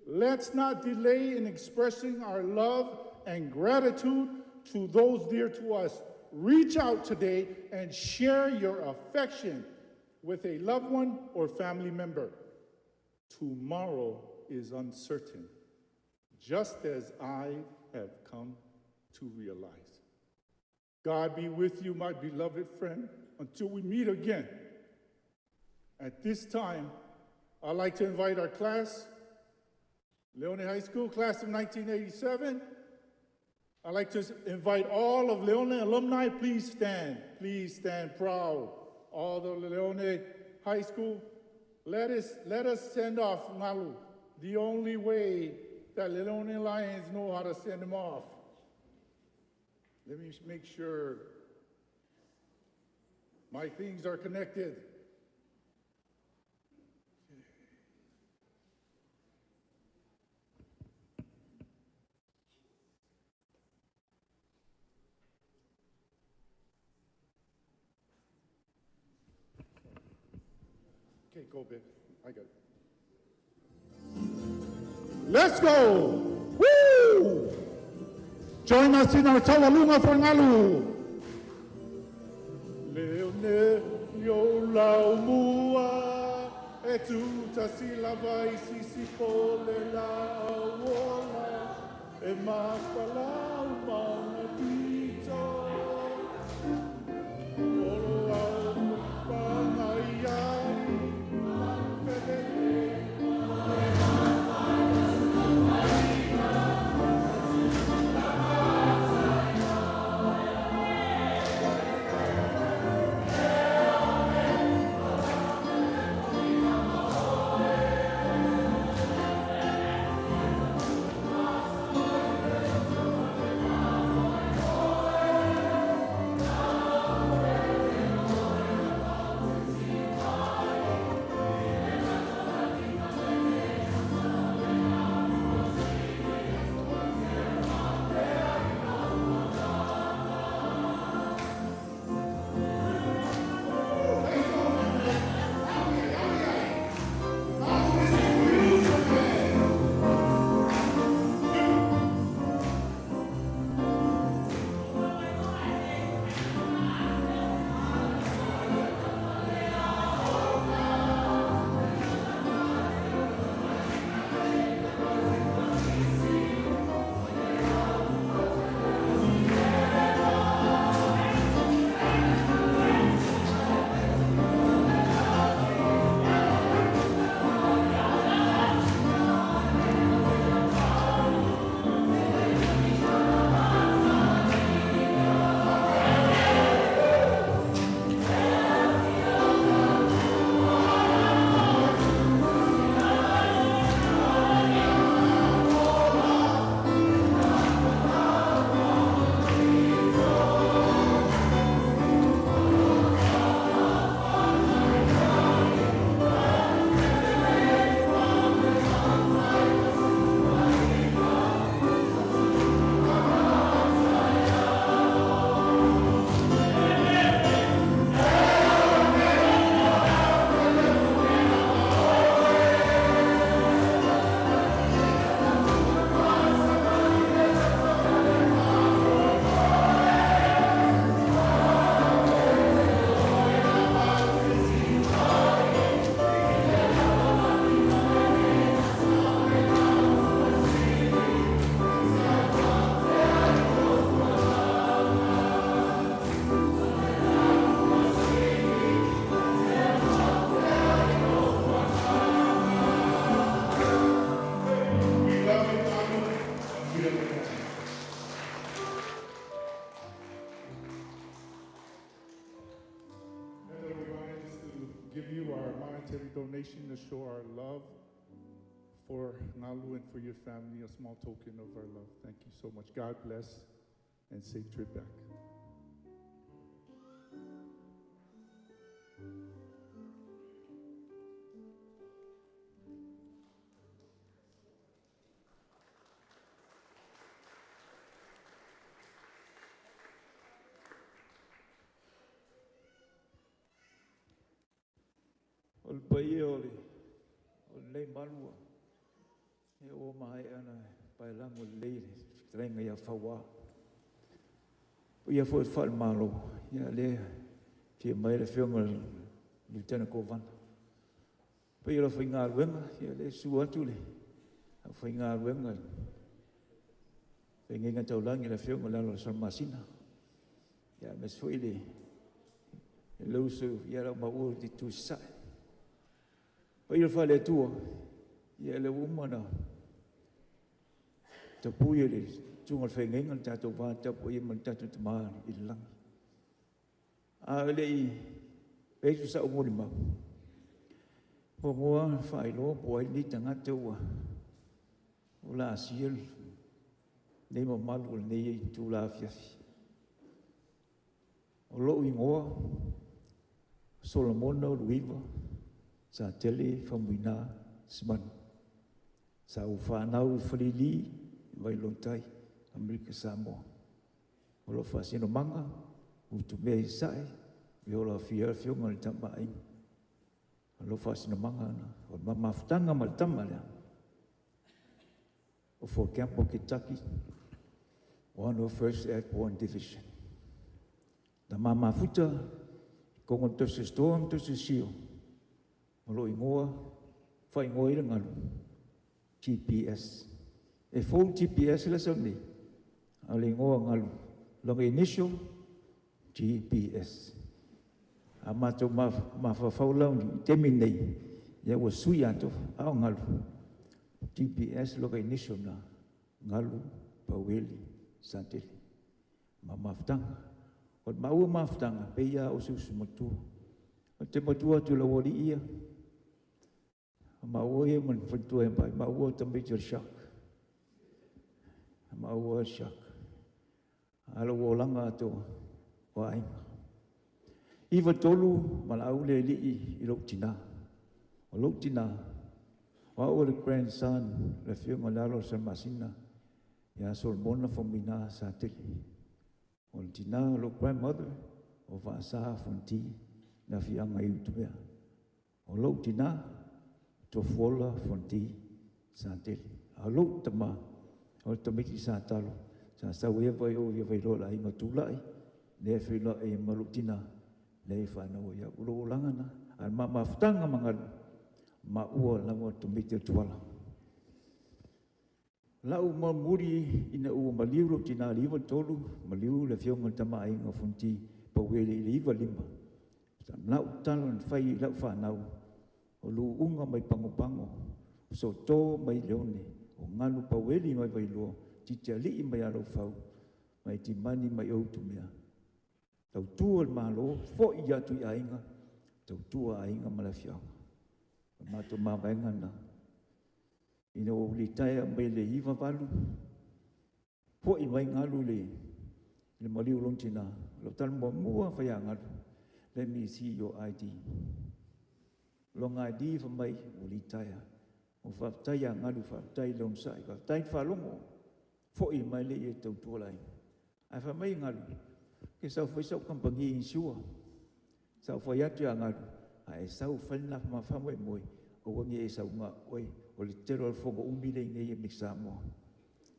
Let's not delay in expressing our love and gratitude to those dear to us. Reach out today and share your affection with a loved one or family member. Tomorrow is uncertain, just as I have come to realize. God be with you, my beloved friend, until we meet again. At this time, I'd like to invite our class, Leone High School, class of 1987. I'd like to invite all of Leone alumni, please stand. Please stand proud. All the Leone High School, let us send off Ngalu the only way that Leone Lions know how to send them off. Let me make sure my things are connected. Okay, go, babe. I got it. Let's go! Woo! Join us in our Taualuga for Ngalu. Leone yo laumua e tutasi lava i sisifo le lauola e mafalau mauna pito. Olo au whangai ai, manufelele. give you our monetary donation to show our love for Ngalu and for your family, a small token of our love. Thank you so much. God bless and safe trip back. O le paia o le o lenei malua, e o mai ana paelago lelei le fetalaiga ia Fauā. O ia foi faale-Malo, ia lea fia mai le afioga i le Lieutenant Kovana. Paia o le aufaigaluega, ia lea susu atu le aufaigaluega feagaiga taulagi le afioga i le alo o Salamasina. Ia aemaise foi le uso ia lau maua i le Sasae. Paia faale-Atua, ia lea ua uma ona tapui e le susuga i le faafeagaiga le tatou va tapuaia ma le tatou Tama i le lagi. A o le i fai atu sau molimau, muamua ona faailoa po o ai lenei tagata ua laasia lenei mamalu o lenei itula afiafi. O lou igoa, Solomona Uluiva Satele Faumuina Simanu. Sa ou fanau i Falealili, Vailoa-tai, Amerika Samoa. O lou faasinomaga, Utumea i Sasae, e le afio ai le afioga i le Tama a Aiga. O lou faasinomaga lena, o le ma mafutaga ma le tama lea, o Fort Campbell, Kentucky, 101st Airborne Division. Na ma mafuta, kongo tosi storm tosi sio, o lou igoa, faaigoa i le galu, GPS. E fou GPS le sau nei, a o le igoa galu, lona initial, GPS. A matou mafaufau la i taimi nei, ia ua sui atoa, a o galu, GPS lona initial na, Galu Paueli Satele. Ma mafutaga. O le maua mafutaga, pei lava o se uso matua. Ou te matua atu i le aualii ia, maua ia ma le faletua e pai, maua o tamaiti o le shark. Maua o le shark. A lo olaga atoa o aiga. 93 valaau le alii i lou tina. O lou tina, o au o le grandson, le afioga i le alo o Salamasina, ia Solomona Faumuina Satele. O le tina o lou grandmother, o Vaasa Fonoti, le afioaga i Utumea. O lou tina, Tofuola Fonoti Satele. A o lou tama, o le tamaiti sa talo, sa sau ai vai o ia Vailoa le aiga Tulai, lea feiloai ma lou tina, lea e whanau ia o lou olaga na. A le ma mafutaga ma galu, ma ua lava tamaiti o Tuala. Lau mamuri ina ua maliu lou tina le 93, maliu le afioga i le Tama a Aiga o Fonoti, Paueli i le 95. Lau talo na fai i lau whanau, o luunga mai pagopago, o soto mai leone, o ngalu paueli mai Vailoa, titialii mai Alofau, mai timani mai Utumea. Tautua le Malo, foi atu i aiga, tautua aiga ma le afioaga. O matou mavaega na. Ina ua litaea mai le 98, foi mai galu le maliu o lona tina. Lau tala muamua fai a galu, let me see your ID. Longa ID fa mai, ua litaea. O faafetai a galu, faafetai le onosai, faafetai le faalogo. Foi mai le ia tautua lai. Ae fai mai galu, ke sau fai sau kampangi insure. Sau fai atu ia galu, ae sau fai na mafamoe moe, o wangi e sau ngā oe, o le telo al fogo umi le nei e Samoa.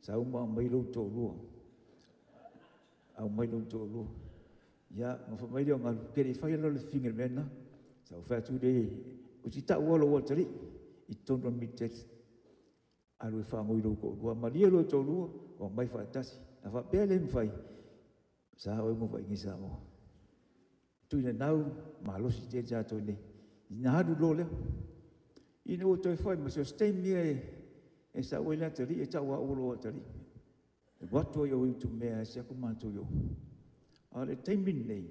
Sau ma mai lou tōlua. Au mai lou tōlua. Ia, ma fa mai leo ngalu, ke le fai alo le finger mena. Sau fai atu le, o ti tau alo o tali, i tonu mi text. Alu e whaangoi lou tōlua. Malia lou tōlua, o mai whaatasi. Na wha pea le mwhai, sa oe mo whaingi Samoa. Tui na nau, malosi te tātou nei. Ina haru lo leo. Ina o toi whai, ma se o stay mea e sa oe le atari, e tau a olo atari. E watu ai o utu mea, e se aku mātou yo. A le taimi nei,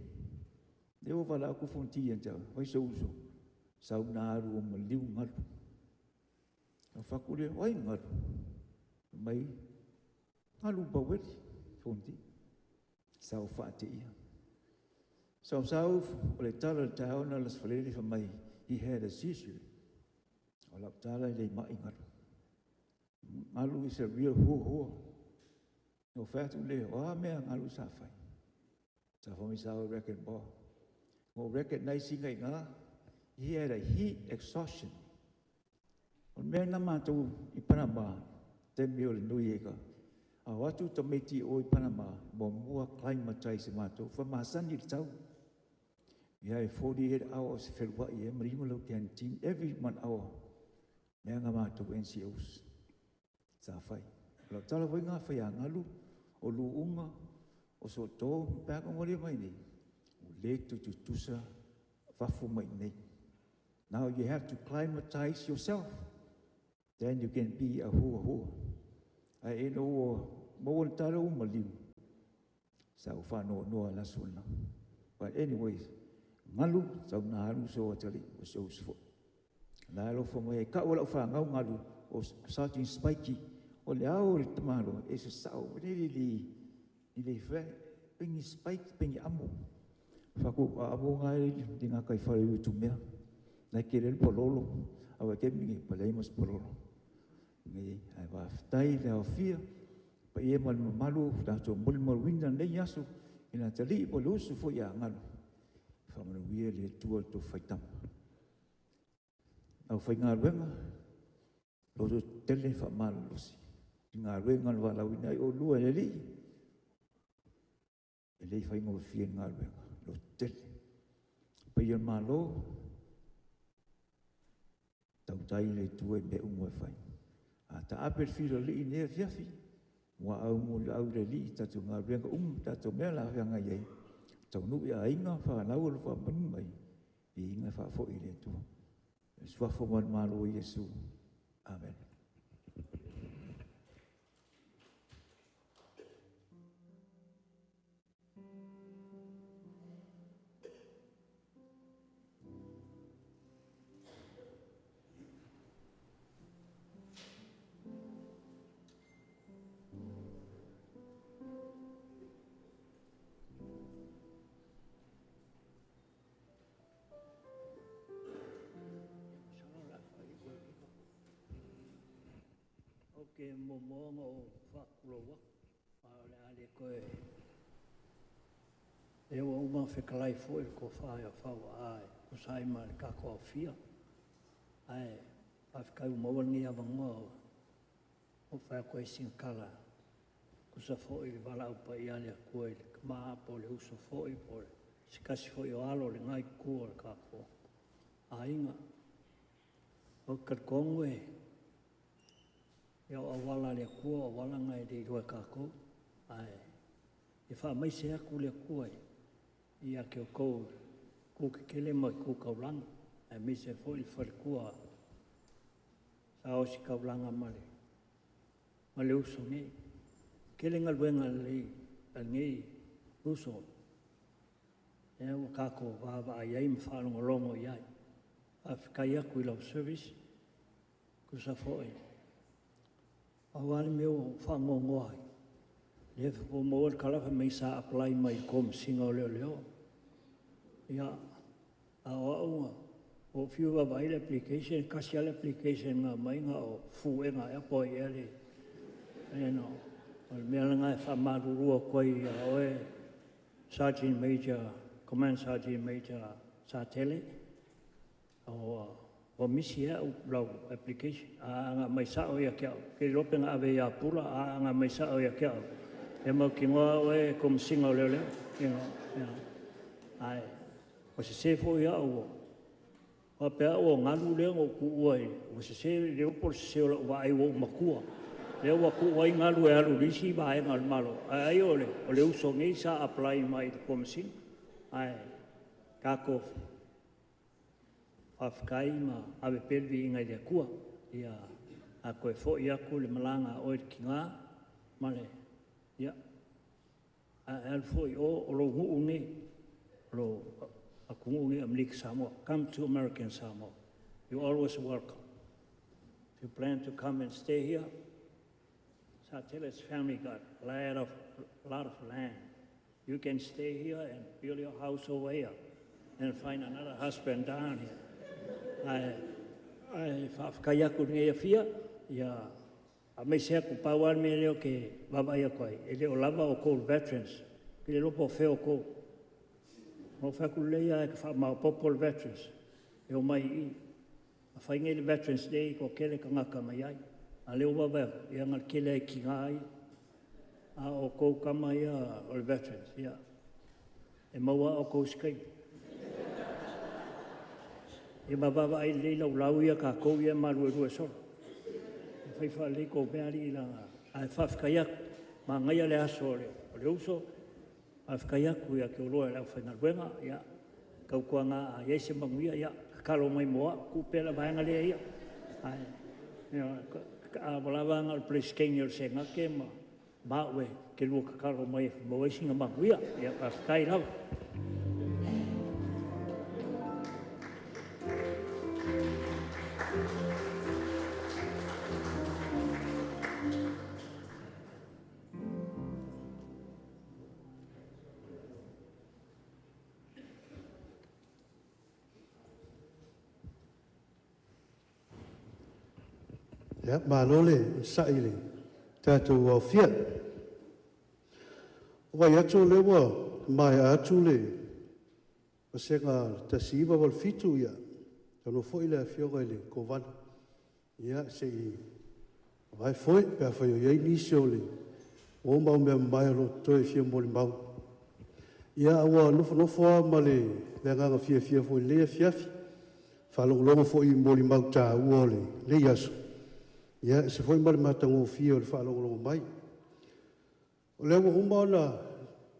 le o wala aku fonti ia tau, vai so uso. Sau na alu o maliu galu. O faku le oi galu. Mai galu Paueli Fonti. Sau whaate ia. Sau sau o le tala le tao na las falele fa mai. He had a seizure. O lau tala i le mai galu. Galu is a real hua hua. No whatu le, o a mea galu sa whai. Sa whamai sa o record bar. O recognize ngai ngā, he had a heat exhaustion. O mea na mātou i Panama, te mea o le nui e ka. A o atu tamaiti o i Panama, mo mua climatize mātou, wha masani le tau. We had 48 hours whelua i e marima lau canteen, every 1 hour. Mea ngā mātou NCOs. Sa whai. O lau tala wai ngā whai a ngalu, o luunga, o so tō, pēka ngori mai nei. O le tututusa, wafu mai nei. Now you have to climatize yourself. Then you can be a hua hua. Ai e no o maua le tala u maliu. Sa o whanoa noa la suna. But anyways, ngalu, sau nā alu so atali, o so usfo. La alofa mai e kau lau whangau ngalu, o Sergeant Spikey, o le ao le tamalo, e se sao, le li li, i le whae, pengi Spike, pengi amo. Whaku a amo ngai li ngā kai whare utu mea. Nai ke relu pololo, awa ke mingi, palei mas pololo. Ngai, ai wā whitai le ao fia, pa ie malu mamalu, tātou moli malu winda nei aso, i nā tali po le usu fo ia ngalu. Whamanu ia le tua tō whaitama. Au whai ngā ruenga, loto tele wha malolosi. I ngā ruenga le wālauina i o lua le li, e lei whai ngō fia ngā ruenga, loto tele. Pai o malo, tautai le tua i me ungo e whai. A ta ape whira li i nea fiafi, mua au mo le au le li, tātou ngā ruenga tātou mea la whianga iei. Tau nui a inga, whanau o le whamanu mai, i inga whaafo i le tua. Suafo man malo Yesu. Amen. Ke momoanga o whakuloa, a o le ale koe. E ua uma whekalai fo i ko whae o whaua ai, ko sai ma le kako au fia. Ai, whawhikai umawa ngi awangoa o whae koe singakala. Ko sa fo i le wala upa i ale koe le maa po le uso fo i po le sikasi fo i o alo le ngai kua le kako. A inga, o kalkongo e, ia o awala le kua, o awala ngai le iroa kākou. Ai, e wha mai se aku le kua e, ia ke o kou, kou ke kele mai kou kaulanga. Ai me se fo i whare kua, sa o si kaulanga ma le uso nei. Kele ngaluenga le, al nei uso. E ua kākou wā ai ai ma whaalongolongo i ai. A whikai aku i lau service, kusa fo e. Awali me o whangongoa ai. Le o maua le kalafa mei sa apply mai komisinga o leo leo. Ia, a o aunga, o whiu wawa i le application, kasi ale application ngā mai ngā o fuenga e apo i ele. E no, o le mea langa e whamarurua koe i a oe, Sergeant Major, Command Sergeant Major sa tele, o misi e au lau application, a ngā mai sao ia ke au. Ke lope ngā ave ia pula, a ngā mai sao ia ke au. E mau ki ngoa oe komisinga o leo leo. You know, you know. Ai, o se se fo ia au. O pea o ngalu leo o ku ua i. O se se leo po se se o la ua ai o makua. Leo wa ku ua i ngalu e alu risi ba e ngalu malo. Ai o le uso ngei sa apply mai le komisinga. Ai, kako whawhikai ma awe pelvi inga i le kua. Ia, a koe fo i aku le malanga oe ki ngā, ma le, ia, a alu fo i o, o lo huu nei, o lo atunuu nei Amerika Samoa. Come to American Samoa. You're always welcome. If you plan to come and stay here, Satele's family got a lot of land. You can stay here and build your house over here and find another husband down here. Ae faafetai atu i lenei afia, ia aemaise atu pau lava le mea lea ou te vaavaai atu ai, e le o lava outou veterans. Ou te le iloa po o fea outou. Na ou fai atu lelei lava e te faamaopoopo le veterans e omai i i. A fai nei le Veterans Day e toatele tagata na i ai, a o lea ua vaavaai atu, ia na o le tele lava i tina ia. A o outou tama ia o le veterans, ia, e maua lava outou i se taimi. Ia ma vaavaai lelei laulau ia a tatou ia e maluelue solo. Ia fai faalelei tou mea alii leaga… Ae faafetai atu, manaia le aso o le uso, faafetai atu ia te oulua le aufaigaluega. Ia tautuana a i ai se manuia, ia tatalo mai mo au, tuu pea le vaega lea e ia. Ae ua lava a na o le Peresetene o le Senate ma au e te lua tatalo mai e maua ai sina manuia. Ia faafetai lava. Ia, malo le onosai i le tatou aofia. Ua vaai atu o lea ua maea atu le vasega 1987, ia, saunoa foi le Afioga i le Kovana, ia se i mavae foe pe afai o i ai nisi o le uo ma au mea mamae o lo o totoe e fia molimau. Ia, a ua nofonofo lava ma le agaga fiafia foi i lenei afiafi, faalogologo foi i molimau taua o lenei aso, ia e ese foi ma le matagofie o le faalogologo mai. O lea ua uma ona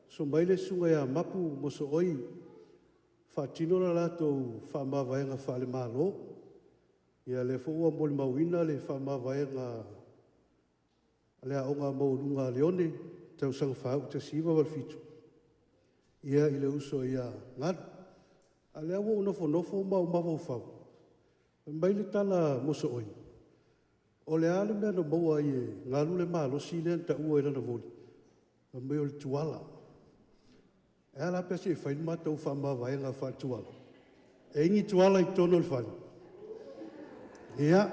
susu mai le Susuga ia Mapu Mosooi faatino le latou faamavaega faale-Malo. Ia o lea foi ua molimauina le faamavaega a le Aoga Maualuga a Leone i le tausaga faaiu 1987 ia i le uso ia Galu. A o lea ua ou nofonofo ma ou mafaufau, fai mai le tala a Mosooi, o le a le mea na maua ai e Galu le malosi lea na taua i lana voli? Fai mai o le tuala. E a la pe a se i fai le matou faamavaega faale-tuala? E i ai ni tuala i totonu o le fale? Ia,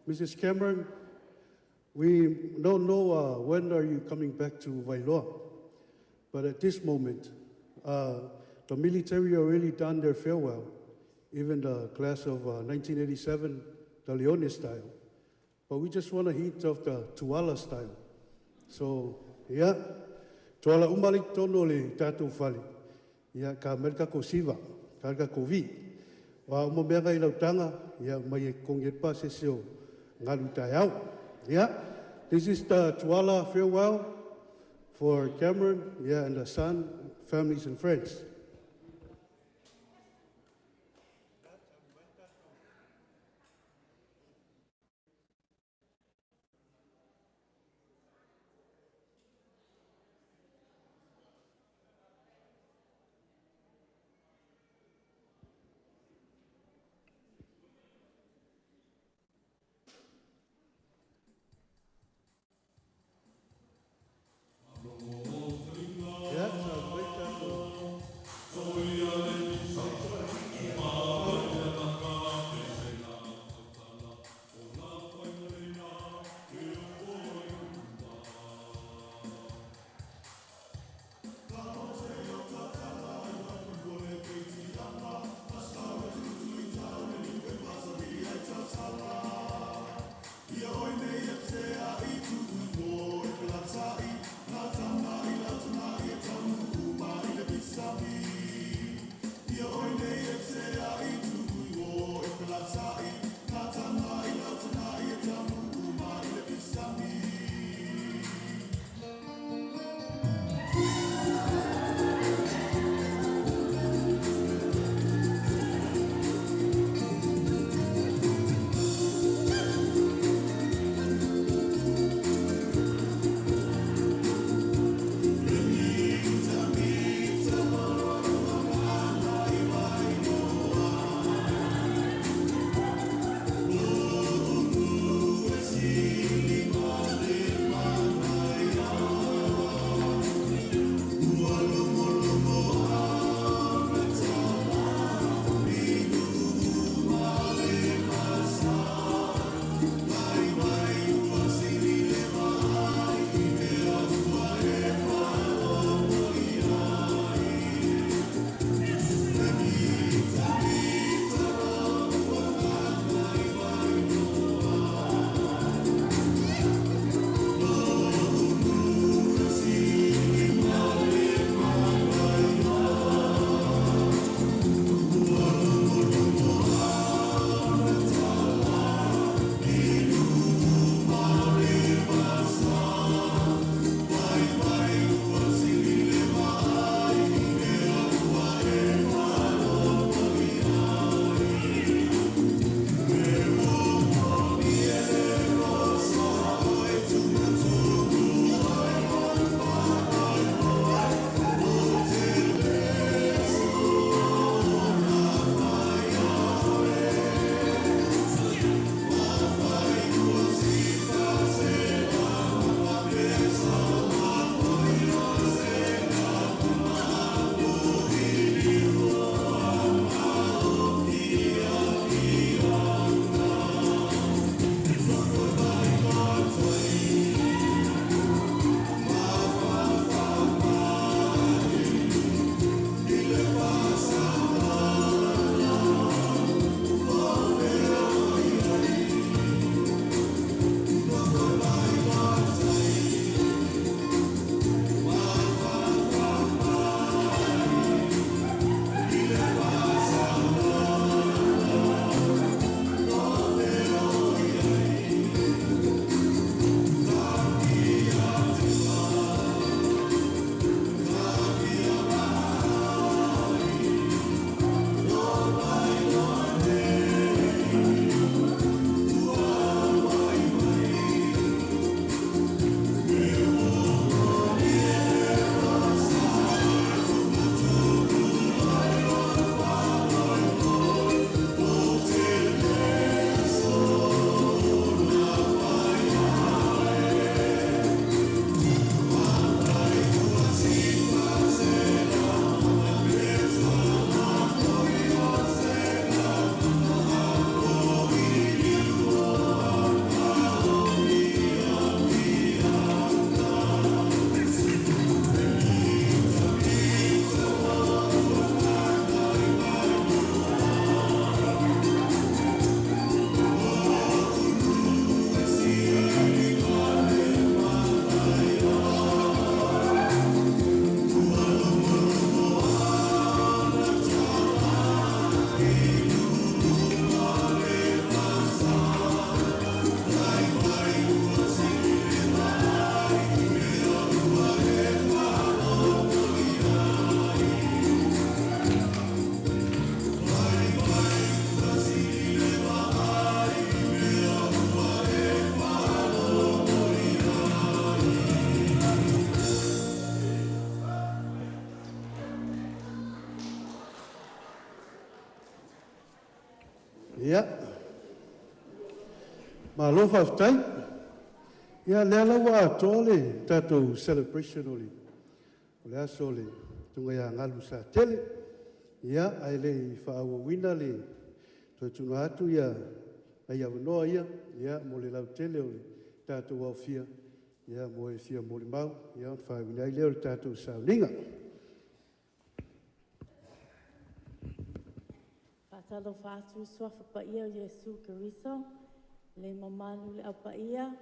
Mrs. Cameron, we don't know when are you coming back to Vailoa, but at this moment, the military already done their farewell, even the class of 1987, the Leone style. But we just want a hint of the Tuala style. So, yeah, tuala uma le totonu o le tatou fale, ia, ka mai le tatou siva, ka le tatou vi. Wa uma mea ngai lautaga, ia mai e totogi ai le pasese o galu taeao. Yeah, this is the Tuala farewell for Cameron, yeah, and the son, families and friends. Yeah, so wait tatou. Ia, malo faafetai. Ia, lea la ua atoa le tatou celebration o le aso o le susuga ia Galu Satele. Ia, ae le i faaauauina le toe tuuina atu ia nai avanoa ia, ia mo le lautele o le tatou aofia, ia mo e fia molimau, ia ona faaiuina ai lea o le tatou sauniga. Faatalofa atu i suafa paia o Iesu Keriso, le mamalu le au paia,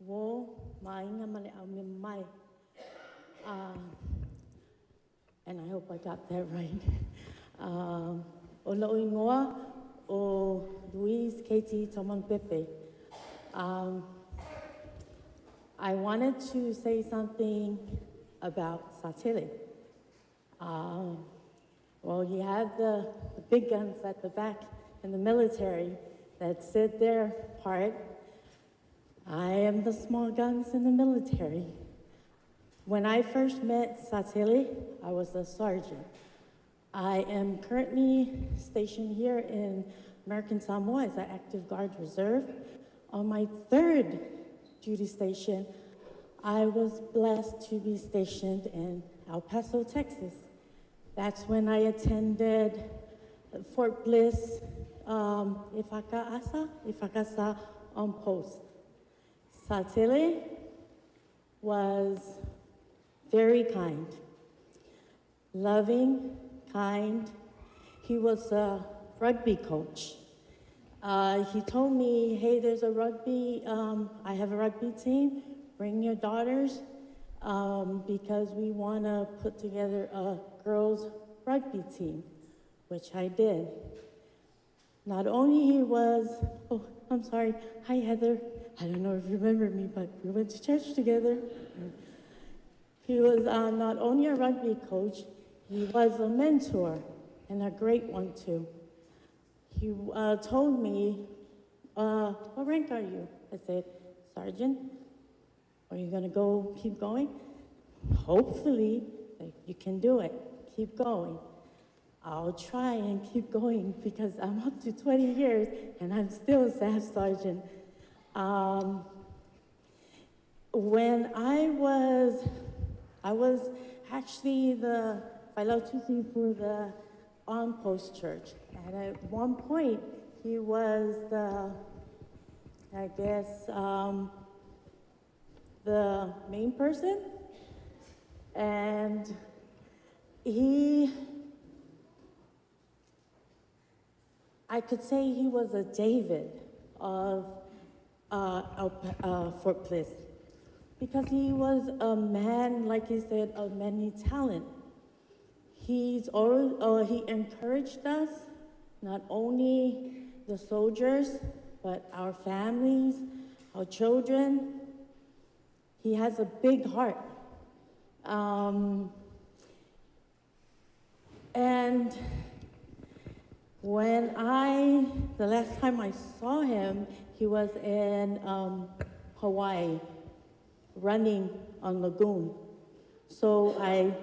uo ma aiga ma le aumema e. And I hope I got that right. O lou ingoa o Louise Katie Pepe. I wanted to say something about Satele. Well, you have the big guns at the back in the military that said their part. I am the small guns in the military. When I first met Satele, I was a sergeant. I am currently stationed here in American Samoa as an active guard reserve. On my third duty station, I was blessed to be stationed in El Paso, Texas. That's when I attended Fort Bliss Ifakasa on post. Satele was very kind, loving, kind. He was a rugby coach. He told me, hey, there's a rugby, I have a rugby team, bring your daughters because we wanna put together a girls rugby team, which I did. Not only he was, oh, I'm sorry, hi Heather. I don't know if you remember me, but we went to church together. He was not only a rugby coach, he was a mentor, and a great one too. He told me, what rank are you? I said, Sergeant. Are you gonna go keep going? Hopefully, like, you can do it. Keep going. I'll try and keep going because I'm up to 20 years and I'm still a staff sergeant. When I was actually the Failautusi for the on-post church. And at one point, he was the, I guess, the main person. And he, I could say he was a David of Fort Bliss, because he was a man, like he said, of many talent. He encouraged us, not only the soldiers, but our families, our children. He has a big heart. And when the last time I saw him, he was in Hawaii, running on Lagoon. So I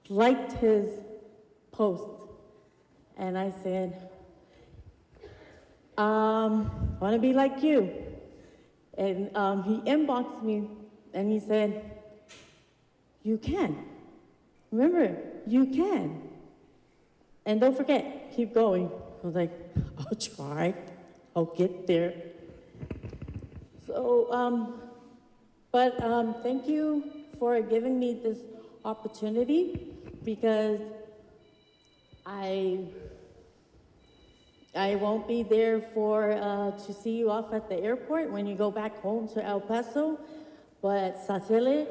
liked his post. And I said, I wanna be like you. And he inboxed me and he said, you can. Remember, you can. And don't forget, keep going. I was like, I'll try, I'll get there. So, thank you for giving me this opportunity, because I won't be there for to see you off at the airport when you go back home to El Paso, but Satele,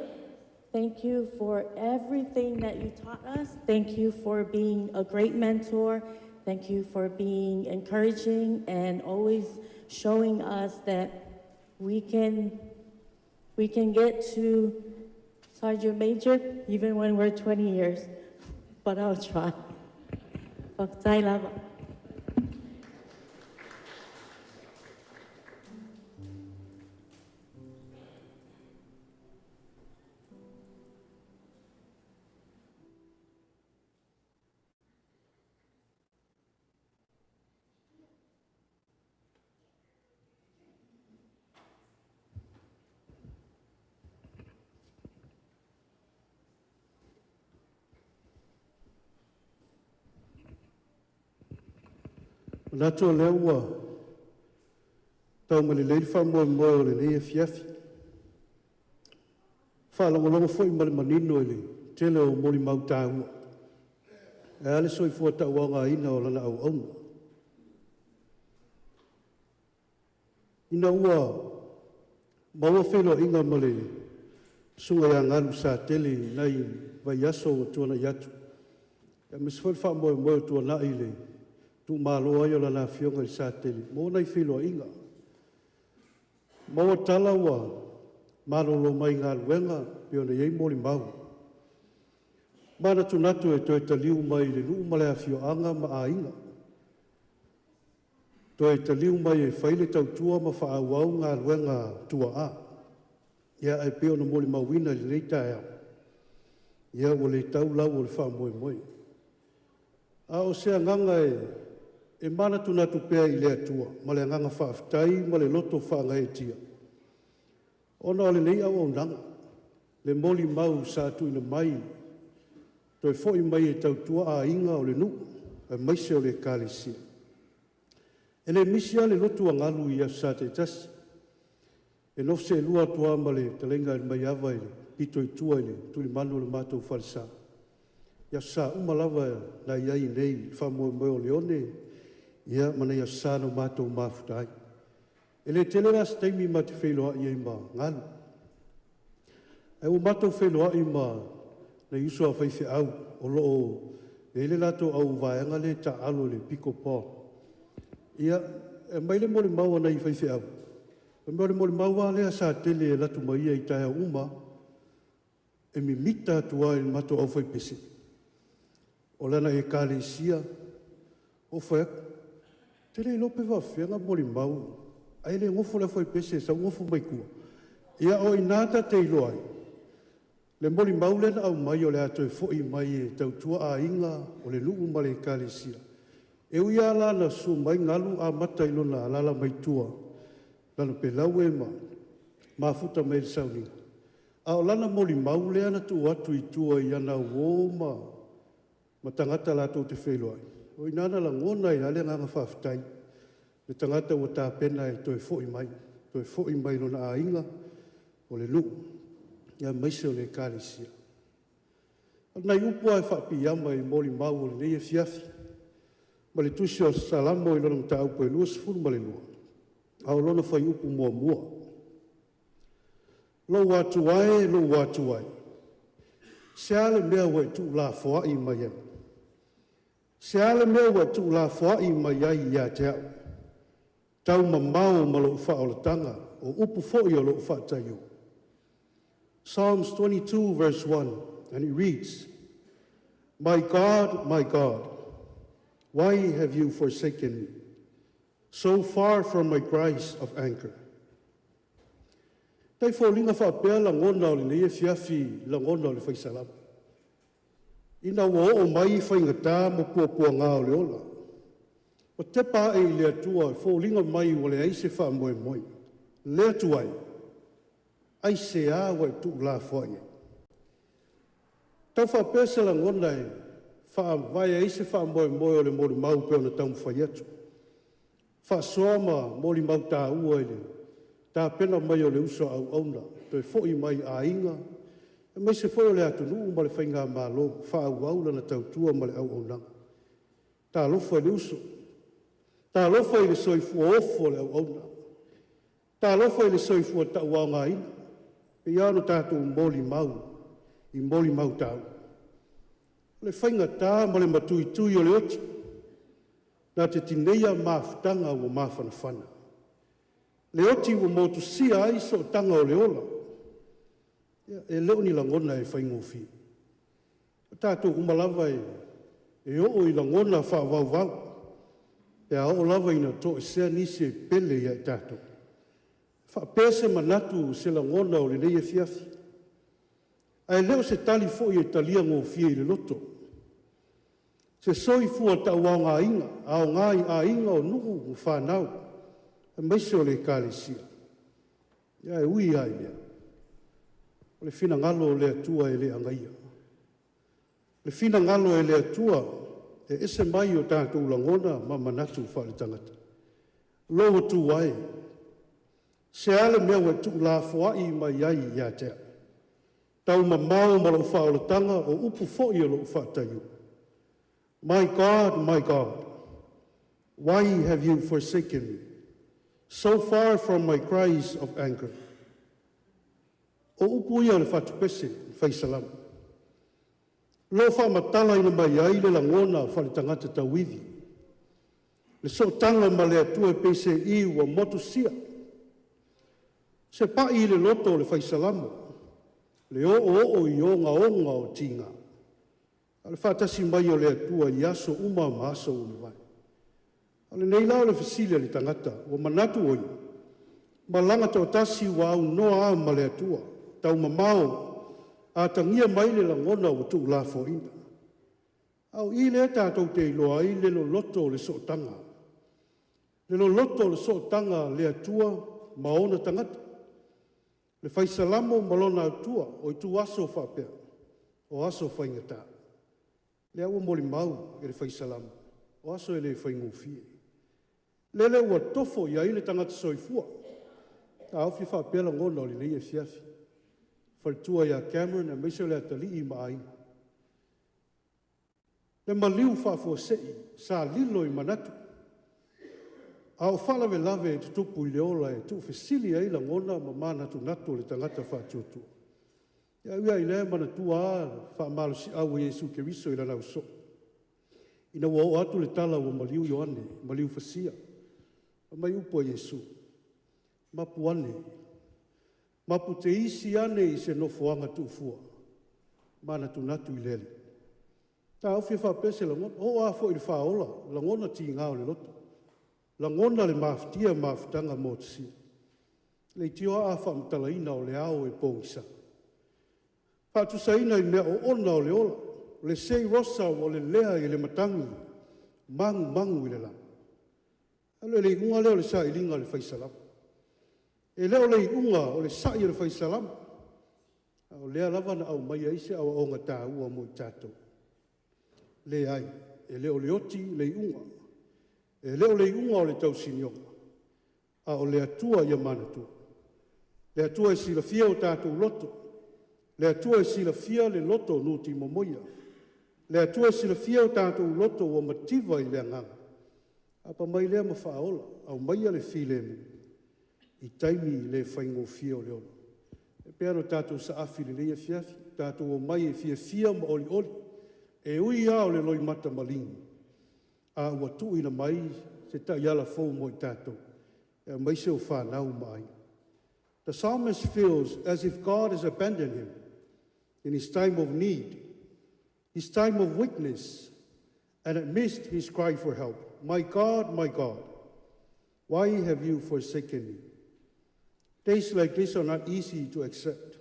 thank you for everything that you taught us. Thank you for being a great mentor. Thank you for being encouraging and always showing us that we can get to Sergeant Major even when we're 20 years, but I'll try. Whakatai lava. Manatu o lea ua taumalelei le faamoemoe o lenei afiafi. Faalogologo foi ma le manino i le tele o molimau taua, e a le soifua tauaogaina o lana auauna. Ina ua maua feiloaiga ma le susuga ia Galu Satele i nai vaiaso ua tuanai atu, aemaise foi le faamoemoe o tuanai i le tuumalo ai o lana afioga i Satele, maua nai feiloaiga. Maua tala ua malolo mai galuega pe ona i ai molimau. Manatunatu e toe taliu mai i le nuu ma le afioaga ma aiga. Toe taliu mai e fai le tautua ma faaauau galuega tuaa. Ia ae pei ona molimauina i lenei taeao, ia ua le tau lau o le faamoemoe. A o se agaga e manatunatu pea i le Atua ma le agaga faafetai ma le loto faagaeetia, ona o lenei auaunaga, le molimau sa tuuina mai, toe foi mai e tautua aiga o le nuu, aemaise o le Ekalesia. E le misi lava le lotu a Galu i Aso Sa taitasi. E nofo seelua atu lava ma le fetalaiga i le Maiava i le pito i tua i le tulimanu o le matou falesa. I Aso Sa uma lava na i ai nei i le faamoemoe o Leone, ia ma nai Aso Sa na matou mafuta ai. E le tele la se taimi ma te feiloai ai ma Galu. Ae ua matou feiloai ma nai uso a faifeau o lo o i ai le latou auvaega lea e taaalo i le pickleball. Ia, e aumai le molimau a nai faifeau, o le molimau lava lea sa tele e alu atu ma ia i taeao uma, e mimita atu lava i le matou aufaipese, o lana Ekalesia, ou fai atu, ou te le iloa pe faapefea ona molimau, ae le nofo le aufaipese e sau nofo mai tua. Ia o i ina ta te iloa ai, le molimau lea na aumai o le a toe foi mai e tautua aiga o le nuu ma le Ekalesia. E ui lava la na susu mai Galu amata i lona alaala mai tua, lana pelaue ma mafuta mai i le sauniga, a o lana molimau lea na tuu atu i tua i ana uo ma tagata latou te feiloai, o i ina na lagona ai lava le agaga faafetai, le tagata ua tapena e toe foi mai i lona aiga, o le nuu, aemaise o le Ekalesia. O nai upu lava e faapiiama i molimau o lenei afiafi, ma le tusi o Salamo i lona mataupu e 22, a o lona fuaiupu muamua. Lou Atua e, lou Atua e, se a le mea ua e tuulafoai mai ai? Se a le mea ua e tuulafoai mai ai ia te au? Taumamao ma lou faaolataga, o upu foi o lou faataiô. Psalms 22 verse 1, and it reads, My God, my God, why have you forsaken me? So far from my cries of anger. Tai foliga faapea lagona o lenei afiafi, lagona o le faisalama. Ina ua oo mai faigata ma puapuaga o le ola. O tepa ae i le Atua, foliga mai ua leai se faamoemoe. Le Atua e, ai se a ua e tuulafoai ai. Tau faapea se lagona e faavae ai se faamoemoe o le molimau pe ona taumafai atu. Faasoa ma molimau taua i le tapena mai o le uso a auauna, toe foi mai aiga, aemaise foi o le atunuu ma le faigamalo, faaauau lana tautua ma le auaunaga. Talofa i le uso, talofa i le soifua ofo o le auauna, talofa i le soifua tauaogaina, pei lava ona tatou molimau i molimau taua. O le faigata ma le matuitui o le oti, na te tineia mafutaga ua mafanafana. Le oti ua motusia ai sootaga o le ola, e le o ni lagona e faigofie. O tatou uma lava e oo i lagona faavauvau, pe a oo lava ina toesea nisi e pele ia i tatou. Faapea se manatu, se lagona o lenei afiafi. Ae le o se tali foi e talia gofie i le loto. Se soifua tauaogaina, aoga i aiga o nuu ma fanau, aemaise o le Ekalesia. Ia e ui lava i lea, o le finagalo o le Atua e le agaia. Le finagalo e le Atua E ese mai o tatou lagona ma manatu faaletagata. Lou Atua e, se a le mea ua e tuulafoai mai ai ia te au, taumamao ma lou faaolataga o upu foi o lou faataiulu. My God, my God, why have you forsaken me? So far from my cries of anger. O upu ia o le fatupese, faisalama. Lo faamatala ina mai ai le lagona faaletagata tauivi. Le sootaga ma le Atua e peiseai ua motusia. Se pai i le loto o le faisalamo, le oo oo i ogaoga o tiga. A o le faatasi mai o le Atua i aso uma ma aso ua mavae. O lenei la o le fesili a le tagata, ua manatu o ia, malaga toatasi ua aunoa a ma le Atua, taumamao, atagia mai le lagona ua tuulafoaiina. A o i lea tatou te iloa ai le loloto o le sootaga. Le loloto o le sootaga le Atua ma ona tagata. Le faisalamo ma lona Atua o ituaso faapea, o aso faigata. Lea ua molimau e le faisalamo, o aso e le faigofie. Lele ua tofo i ai le tagata soifua. Taofi faapea lagona o lenei afiafi. Faletua ia Cameron aemaise o le atalii ma aiga. Le maliu faafuasei sa lilo i manatu, a o faalavelave e tutupu i le ola e tuufesili ai lagona ma manatunatu o le tagata faatuatua. Ia ui lava i lea, e manatua lava le faamalosiau a Iesu Keriso i lana ausoo. Ina ua oo atu le tala ua maliu Ioane, maliu fasia. Fai mai upu a Iesu, mapu ane, mapu te isi ane i se nofoaga tuufua, manatunatu i le Alii. Taofi e faapea se lagona, oo lava foi i le faaola, lagona tiga o le loto, lagona le mafatia mafutaga motusia. Leitioa a faamatalaina o le ao e pogisa. Faatusaina i mea oona o le ola, o le sei rosa ua lelea i le matagi, magumagu i le la. O le iuga lea o le sailiga a le faisalamo. E le o le iuga o le sa'i o le faisalamo, a o lea lava na aumai ai se aoaoga taua mo i tatou. Leai, e le o le oti le iuga, e le o le iuga o le tausinioga, a o le Atua ia manatua. Le Atua e silafia o tatou loto, le Atua e silafia le loto nutimomoia, le Atua e silafia o tatou loto ua mativa i le agaga. Apa mai lea ma faaola, aumaia le filemu i taimi le faigofie o le ola. E pei ona tatou saafi i lenei afiafi, tatou omai e fiafia ma olioli, e ui lava o le loimata maligi, a ua tuuina mai se taiala fou mo i tatou, e aemaise o fanau ma aiga. The psalmist feels as if God has abandoned him in his time of need, his time of weakness, and had missed his cry for help. My God, my God, why have you forsaken me? Days like this are not easy to accept,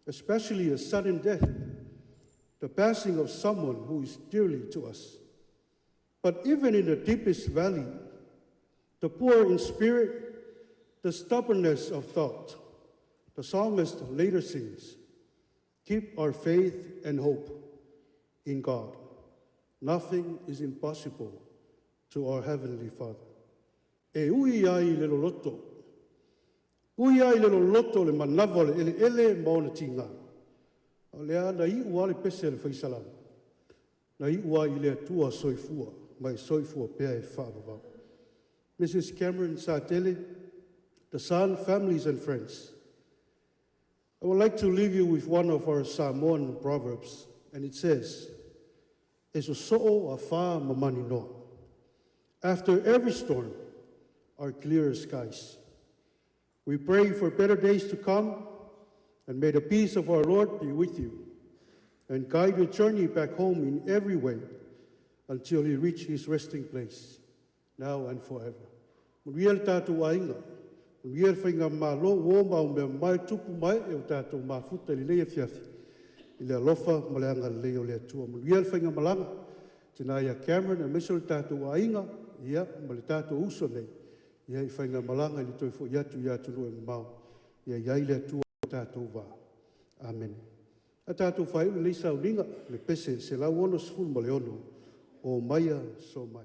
especially a sudden death, the passing of someone who is dearly to us. But even in the deepest valley, the poor in spirit, the stubbornness of thought, the psalmist later sings, keep our faith and hope in God. Nothing is impossible to our Heavenly Father. E ui ai le loloto, ui ai le loloto le manava o le eleele ma ona tiga. O lea na iu a le pese le faisalamo, na iu ai i le Atua soifua, ma e soifua pea e faavavau. Mrs. Cameron Satele, the son, families and friends. I would like to leave you with one of our Samoan proverbs, and it says, E sosoo afa ma maninoa. After every storm are clearer skies. We pray for better days to come, and may the peace of our Lord be with you and guide your journey back home in every way until you reach his resting place, now and forever. Manuia le tatou aiga, manuia le faigamalo ua o ma au mea mai tupu mai e o tatou mafuta i lenei afiafi, i le alofa ma le agalelei o le Atua. Manuia le faigamalaga, tina ia Cameron, aemaise o le tatou aiga, ia, ma le tatou uso nei, ia i faigamalaga i le toe foi atu i atunuu e mamao, ia i ai le Atua o tatou va. Amene. A tatou faaiu lenei sauniga, le pese 166, o maia so mai.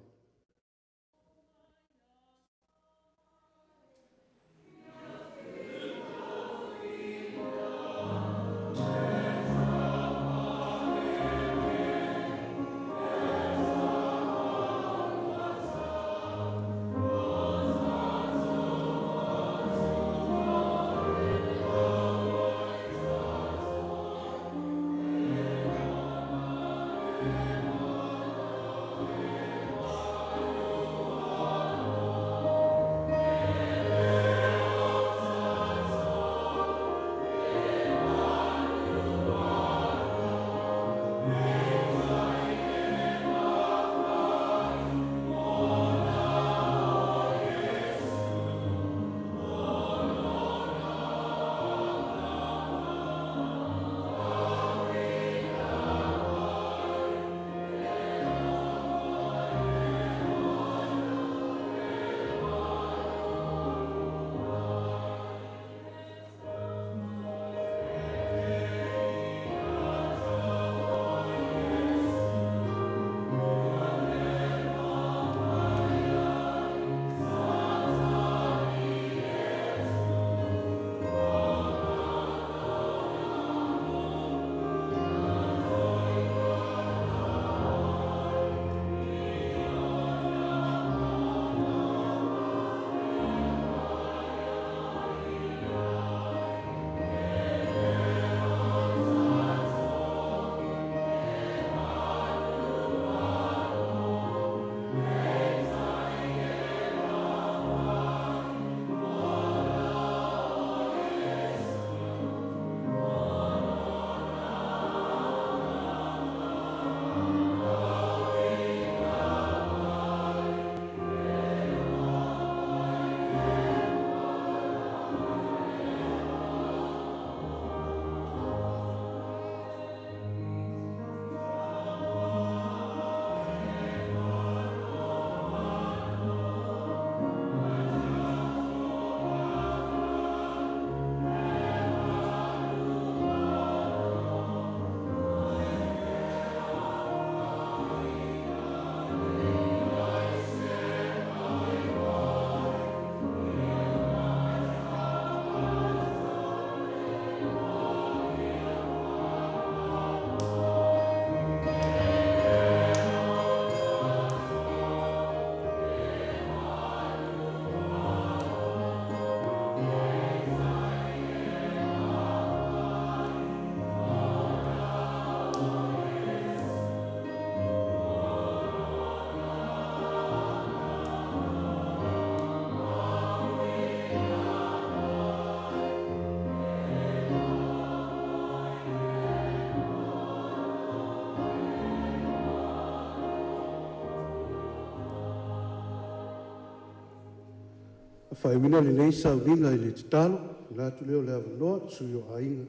Faaiuina lenei sauniga i le tatalo, tuuina atu lea o le avanoa i sui o aiga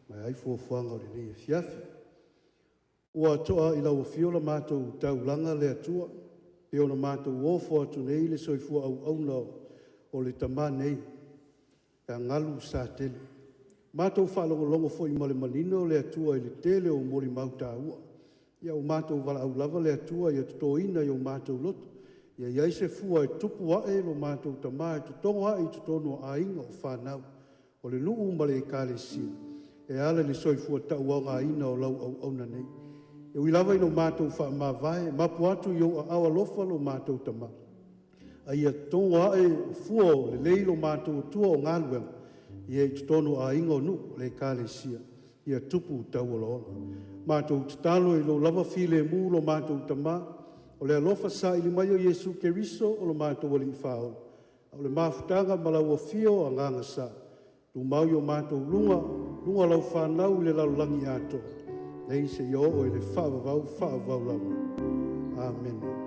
ma e ai fuafuaga o lenei afiafi. Ua to'a i lau afio la matou taulaga le Atua, e ona matou ofo atu nei le soifua auauna o le tamā nei, e Galu Satele. Matou faalogologo foi ma le manino le Atua i le tele o molimau taua. Ia ua matou valaau lava le Atua ia totoina i o matou loto, ia i ai se fua e tupu ae lo matou tamā e totogo ae i totonu o aiga o fanau, o le nuu ma le ekalesia, e ala i le soifua tauaogaina o lau auauna nei. E ui lava ina o matou faamavae, mapu atu i ou aao alofa lo matou tamā, a ia totogo ae o fua o lelei lo matou Atua o galuega, ia i totonu o aiga o nuu o le ekalesia, ia tupu tauolaola. Matou tatalo i lou lava filemu lo matou tamā, o le alofa saili mai o Iesu Keriso o lo matou Alii Faaola, a o le mafutaga ma lau afio o Agaga Sa, tumau i o matou luga, luga o lau fanau i le lalolagi atoa, nei seia oo i le faavavau, faavavau lava. Amene.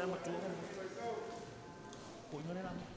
la matua. Ko ina le la.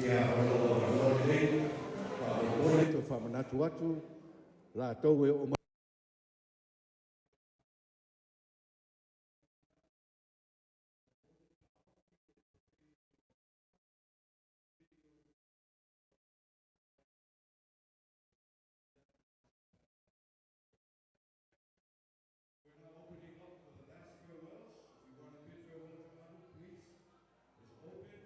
Ia, o lo o avanoa lenei, faamolemole toe faamanatu atu latou e oo mai. We're now opening up for the last farewells. If you want to bid farewell to Manu, please, it's open.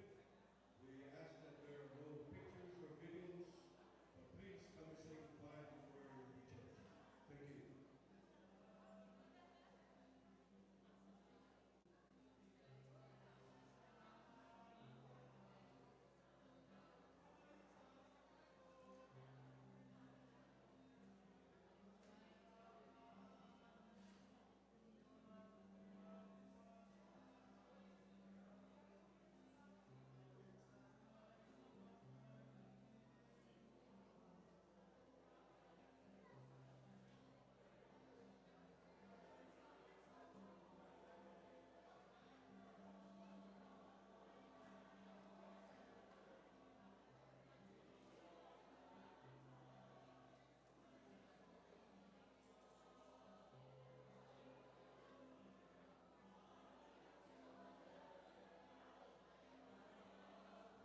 We ask that there are no pictures or videos, but please come and say goodbye before we judge. Thank you.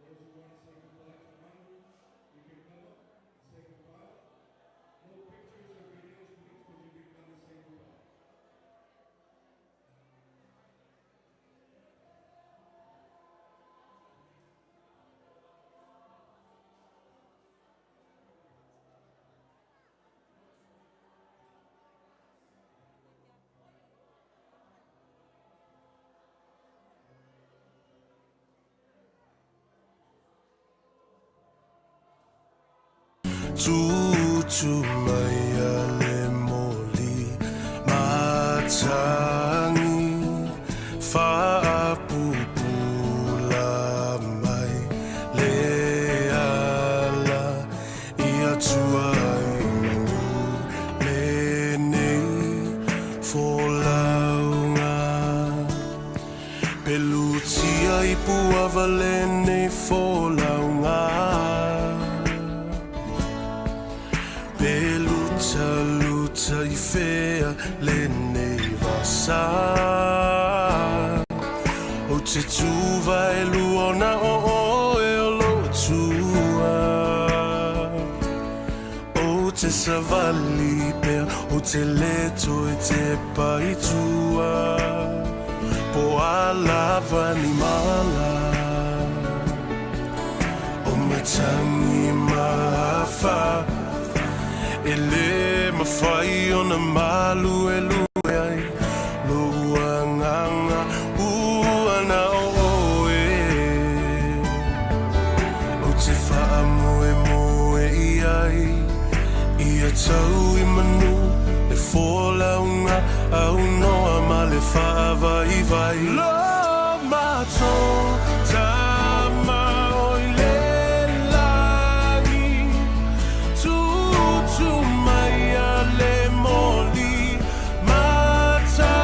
Those who want to say goodbye to Manu, you can come up and say goodbye. No pictures or videos, please, but you can come and say goodbye. Tutu mai a le moli matangi faapupula mai le ala i atua i manu lenei folauga. Pelutia i puava lenei folauga. Pe luta luta i fea lenei vasa. O te tuva e luona o oe o lo tua. O te savali pea, o te leto e te paitua. Po a lava ni mala. O matangi mahafa. E le mawhai o na malu e lue ai. Lo ua nganga ua na o oe. O te wha moe moe i ai. Ia tau i manu le fōlaunga au noa ma le whaavai vai. Lo mato tama o i le langi. Tutu mai a le moli matangi.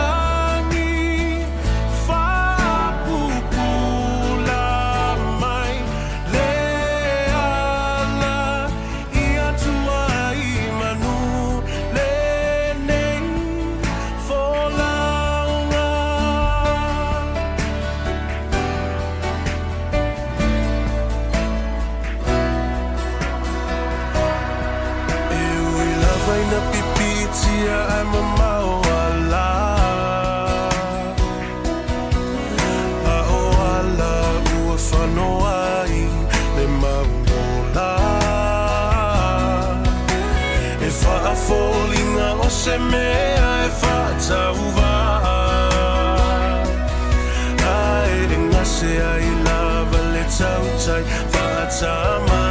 Faapupula mai le ala i atua i manu lenei folauga. E ui lava ina pipitia ai mamao ala. A o ala ua whanoa i le mauola. E whaafolinga o se mea e whaatauva. Ai e ngase ai lava le tautai whaatama.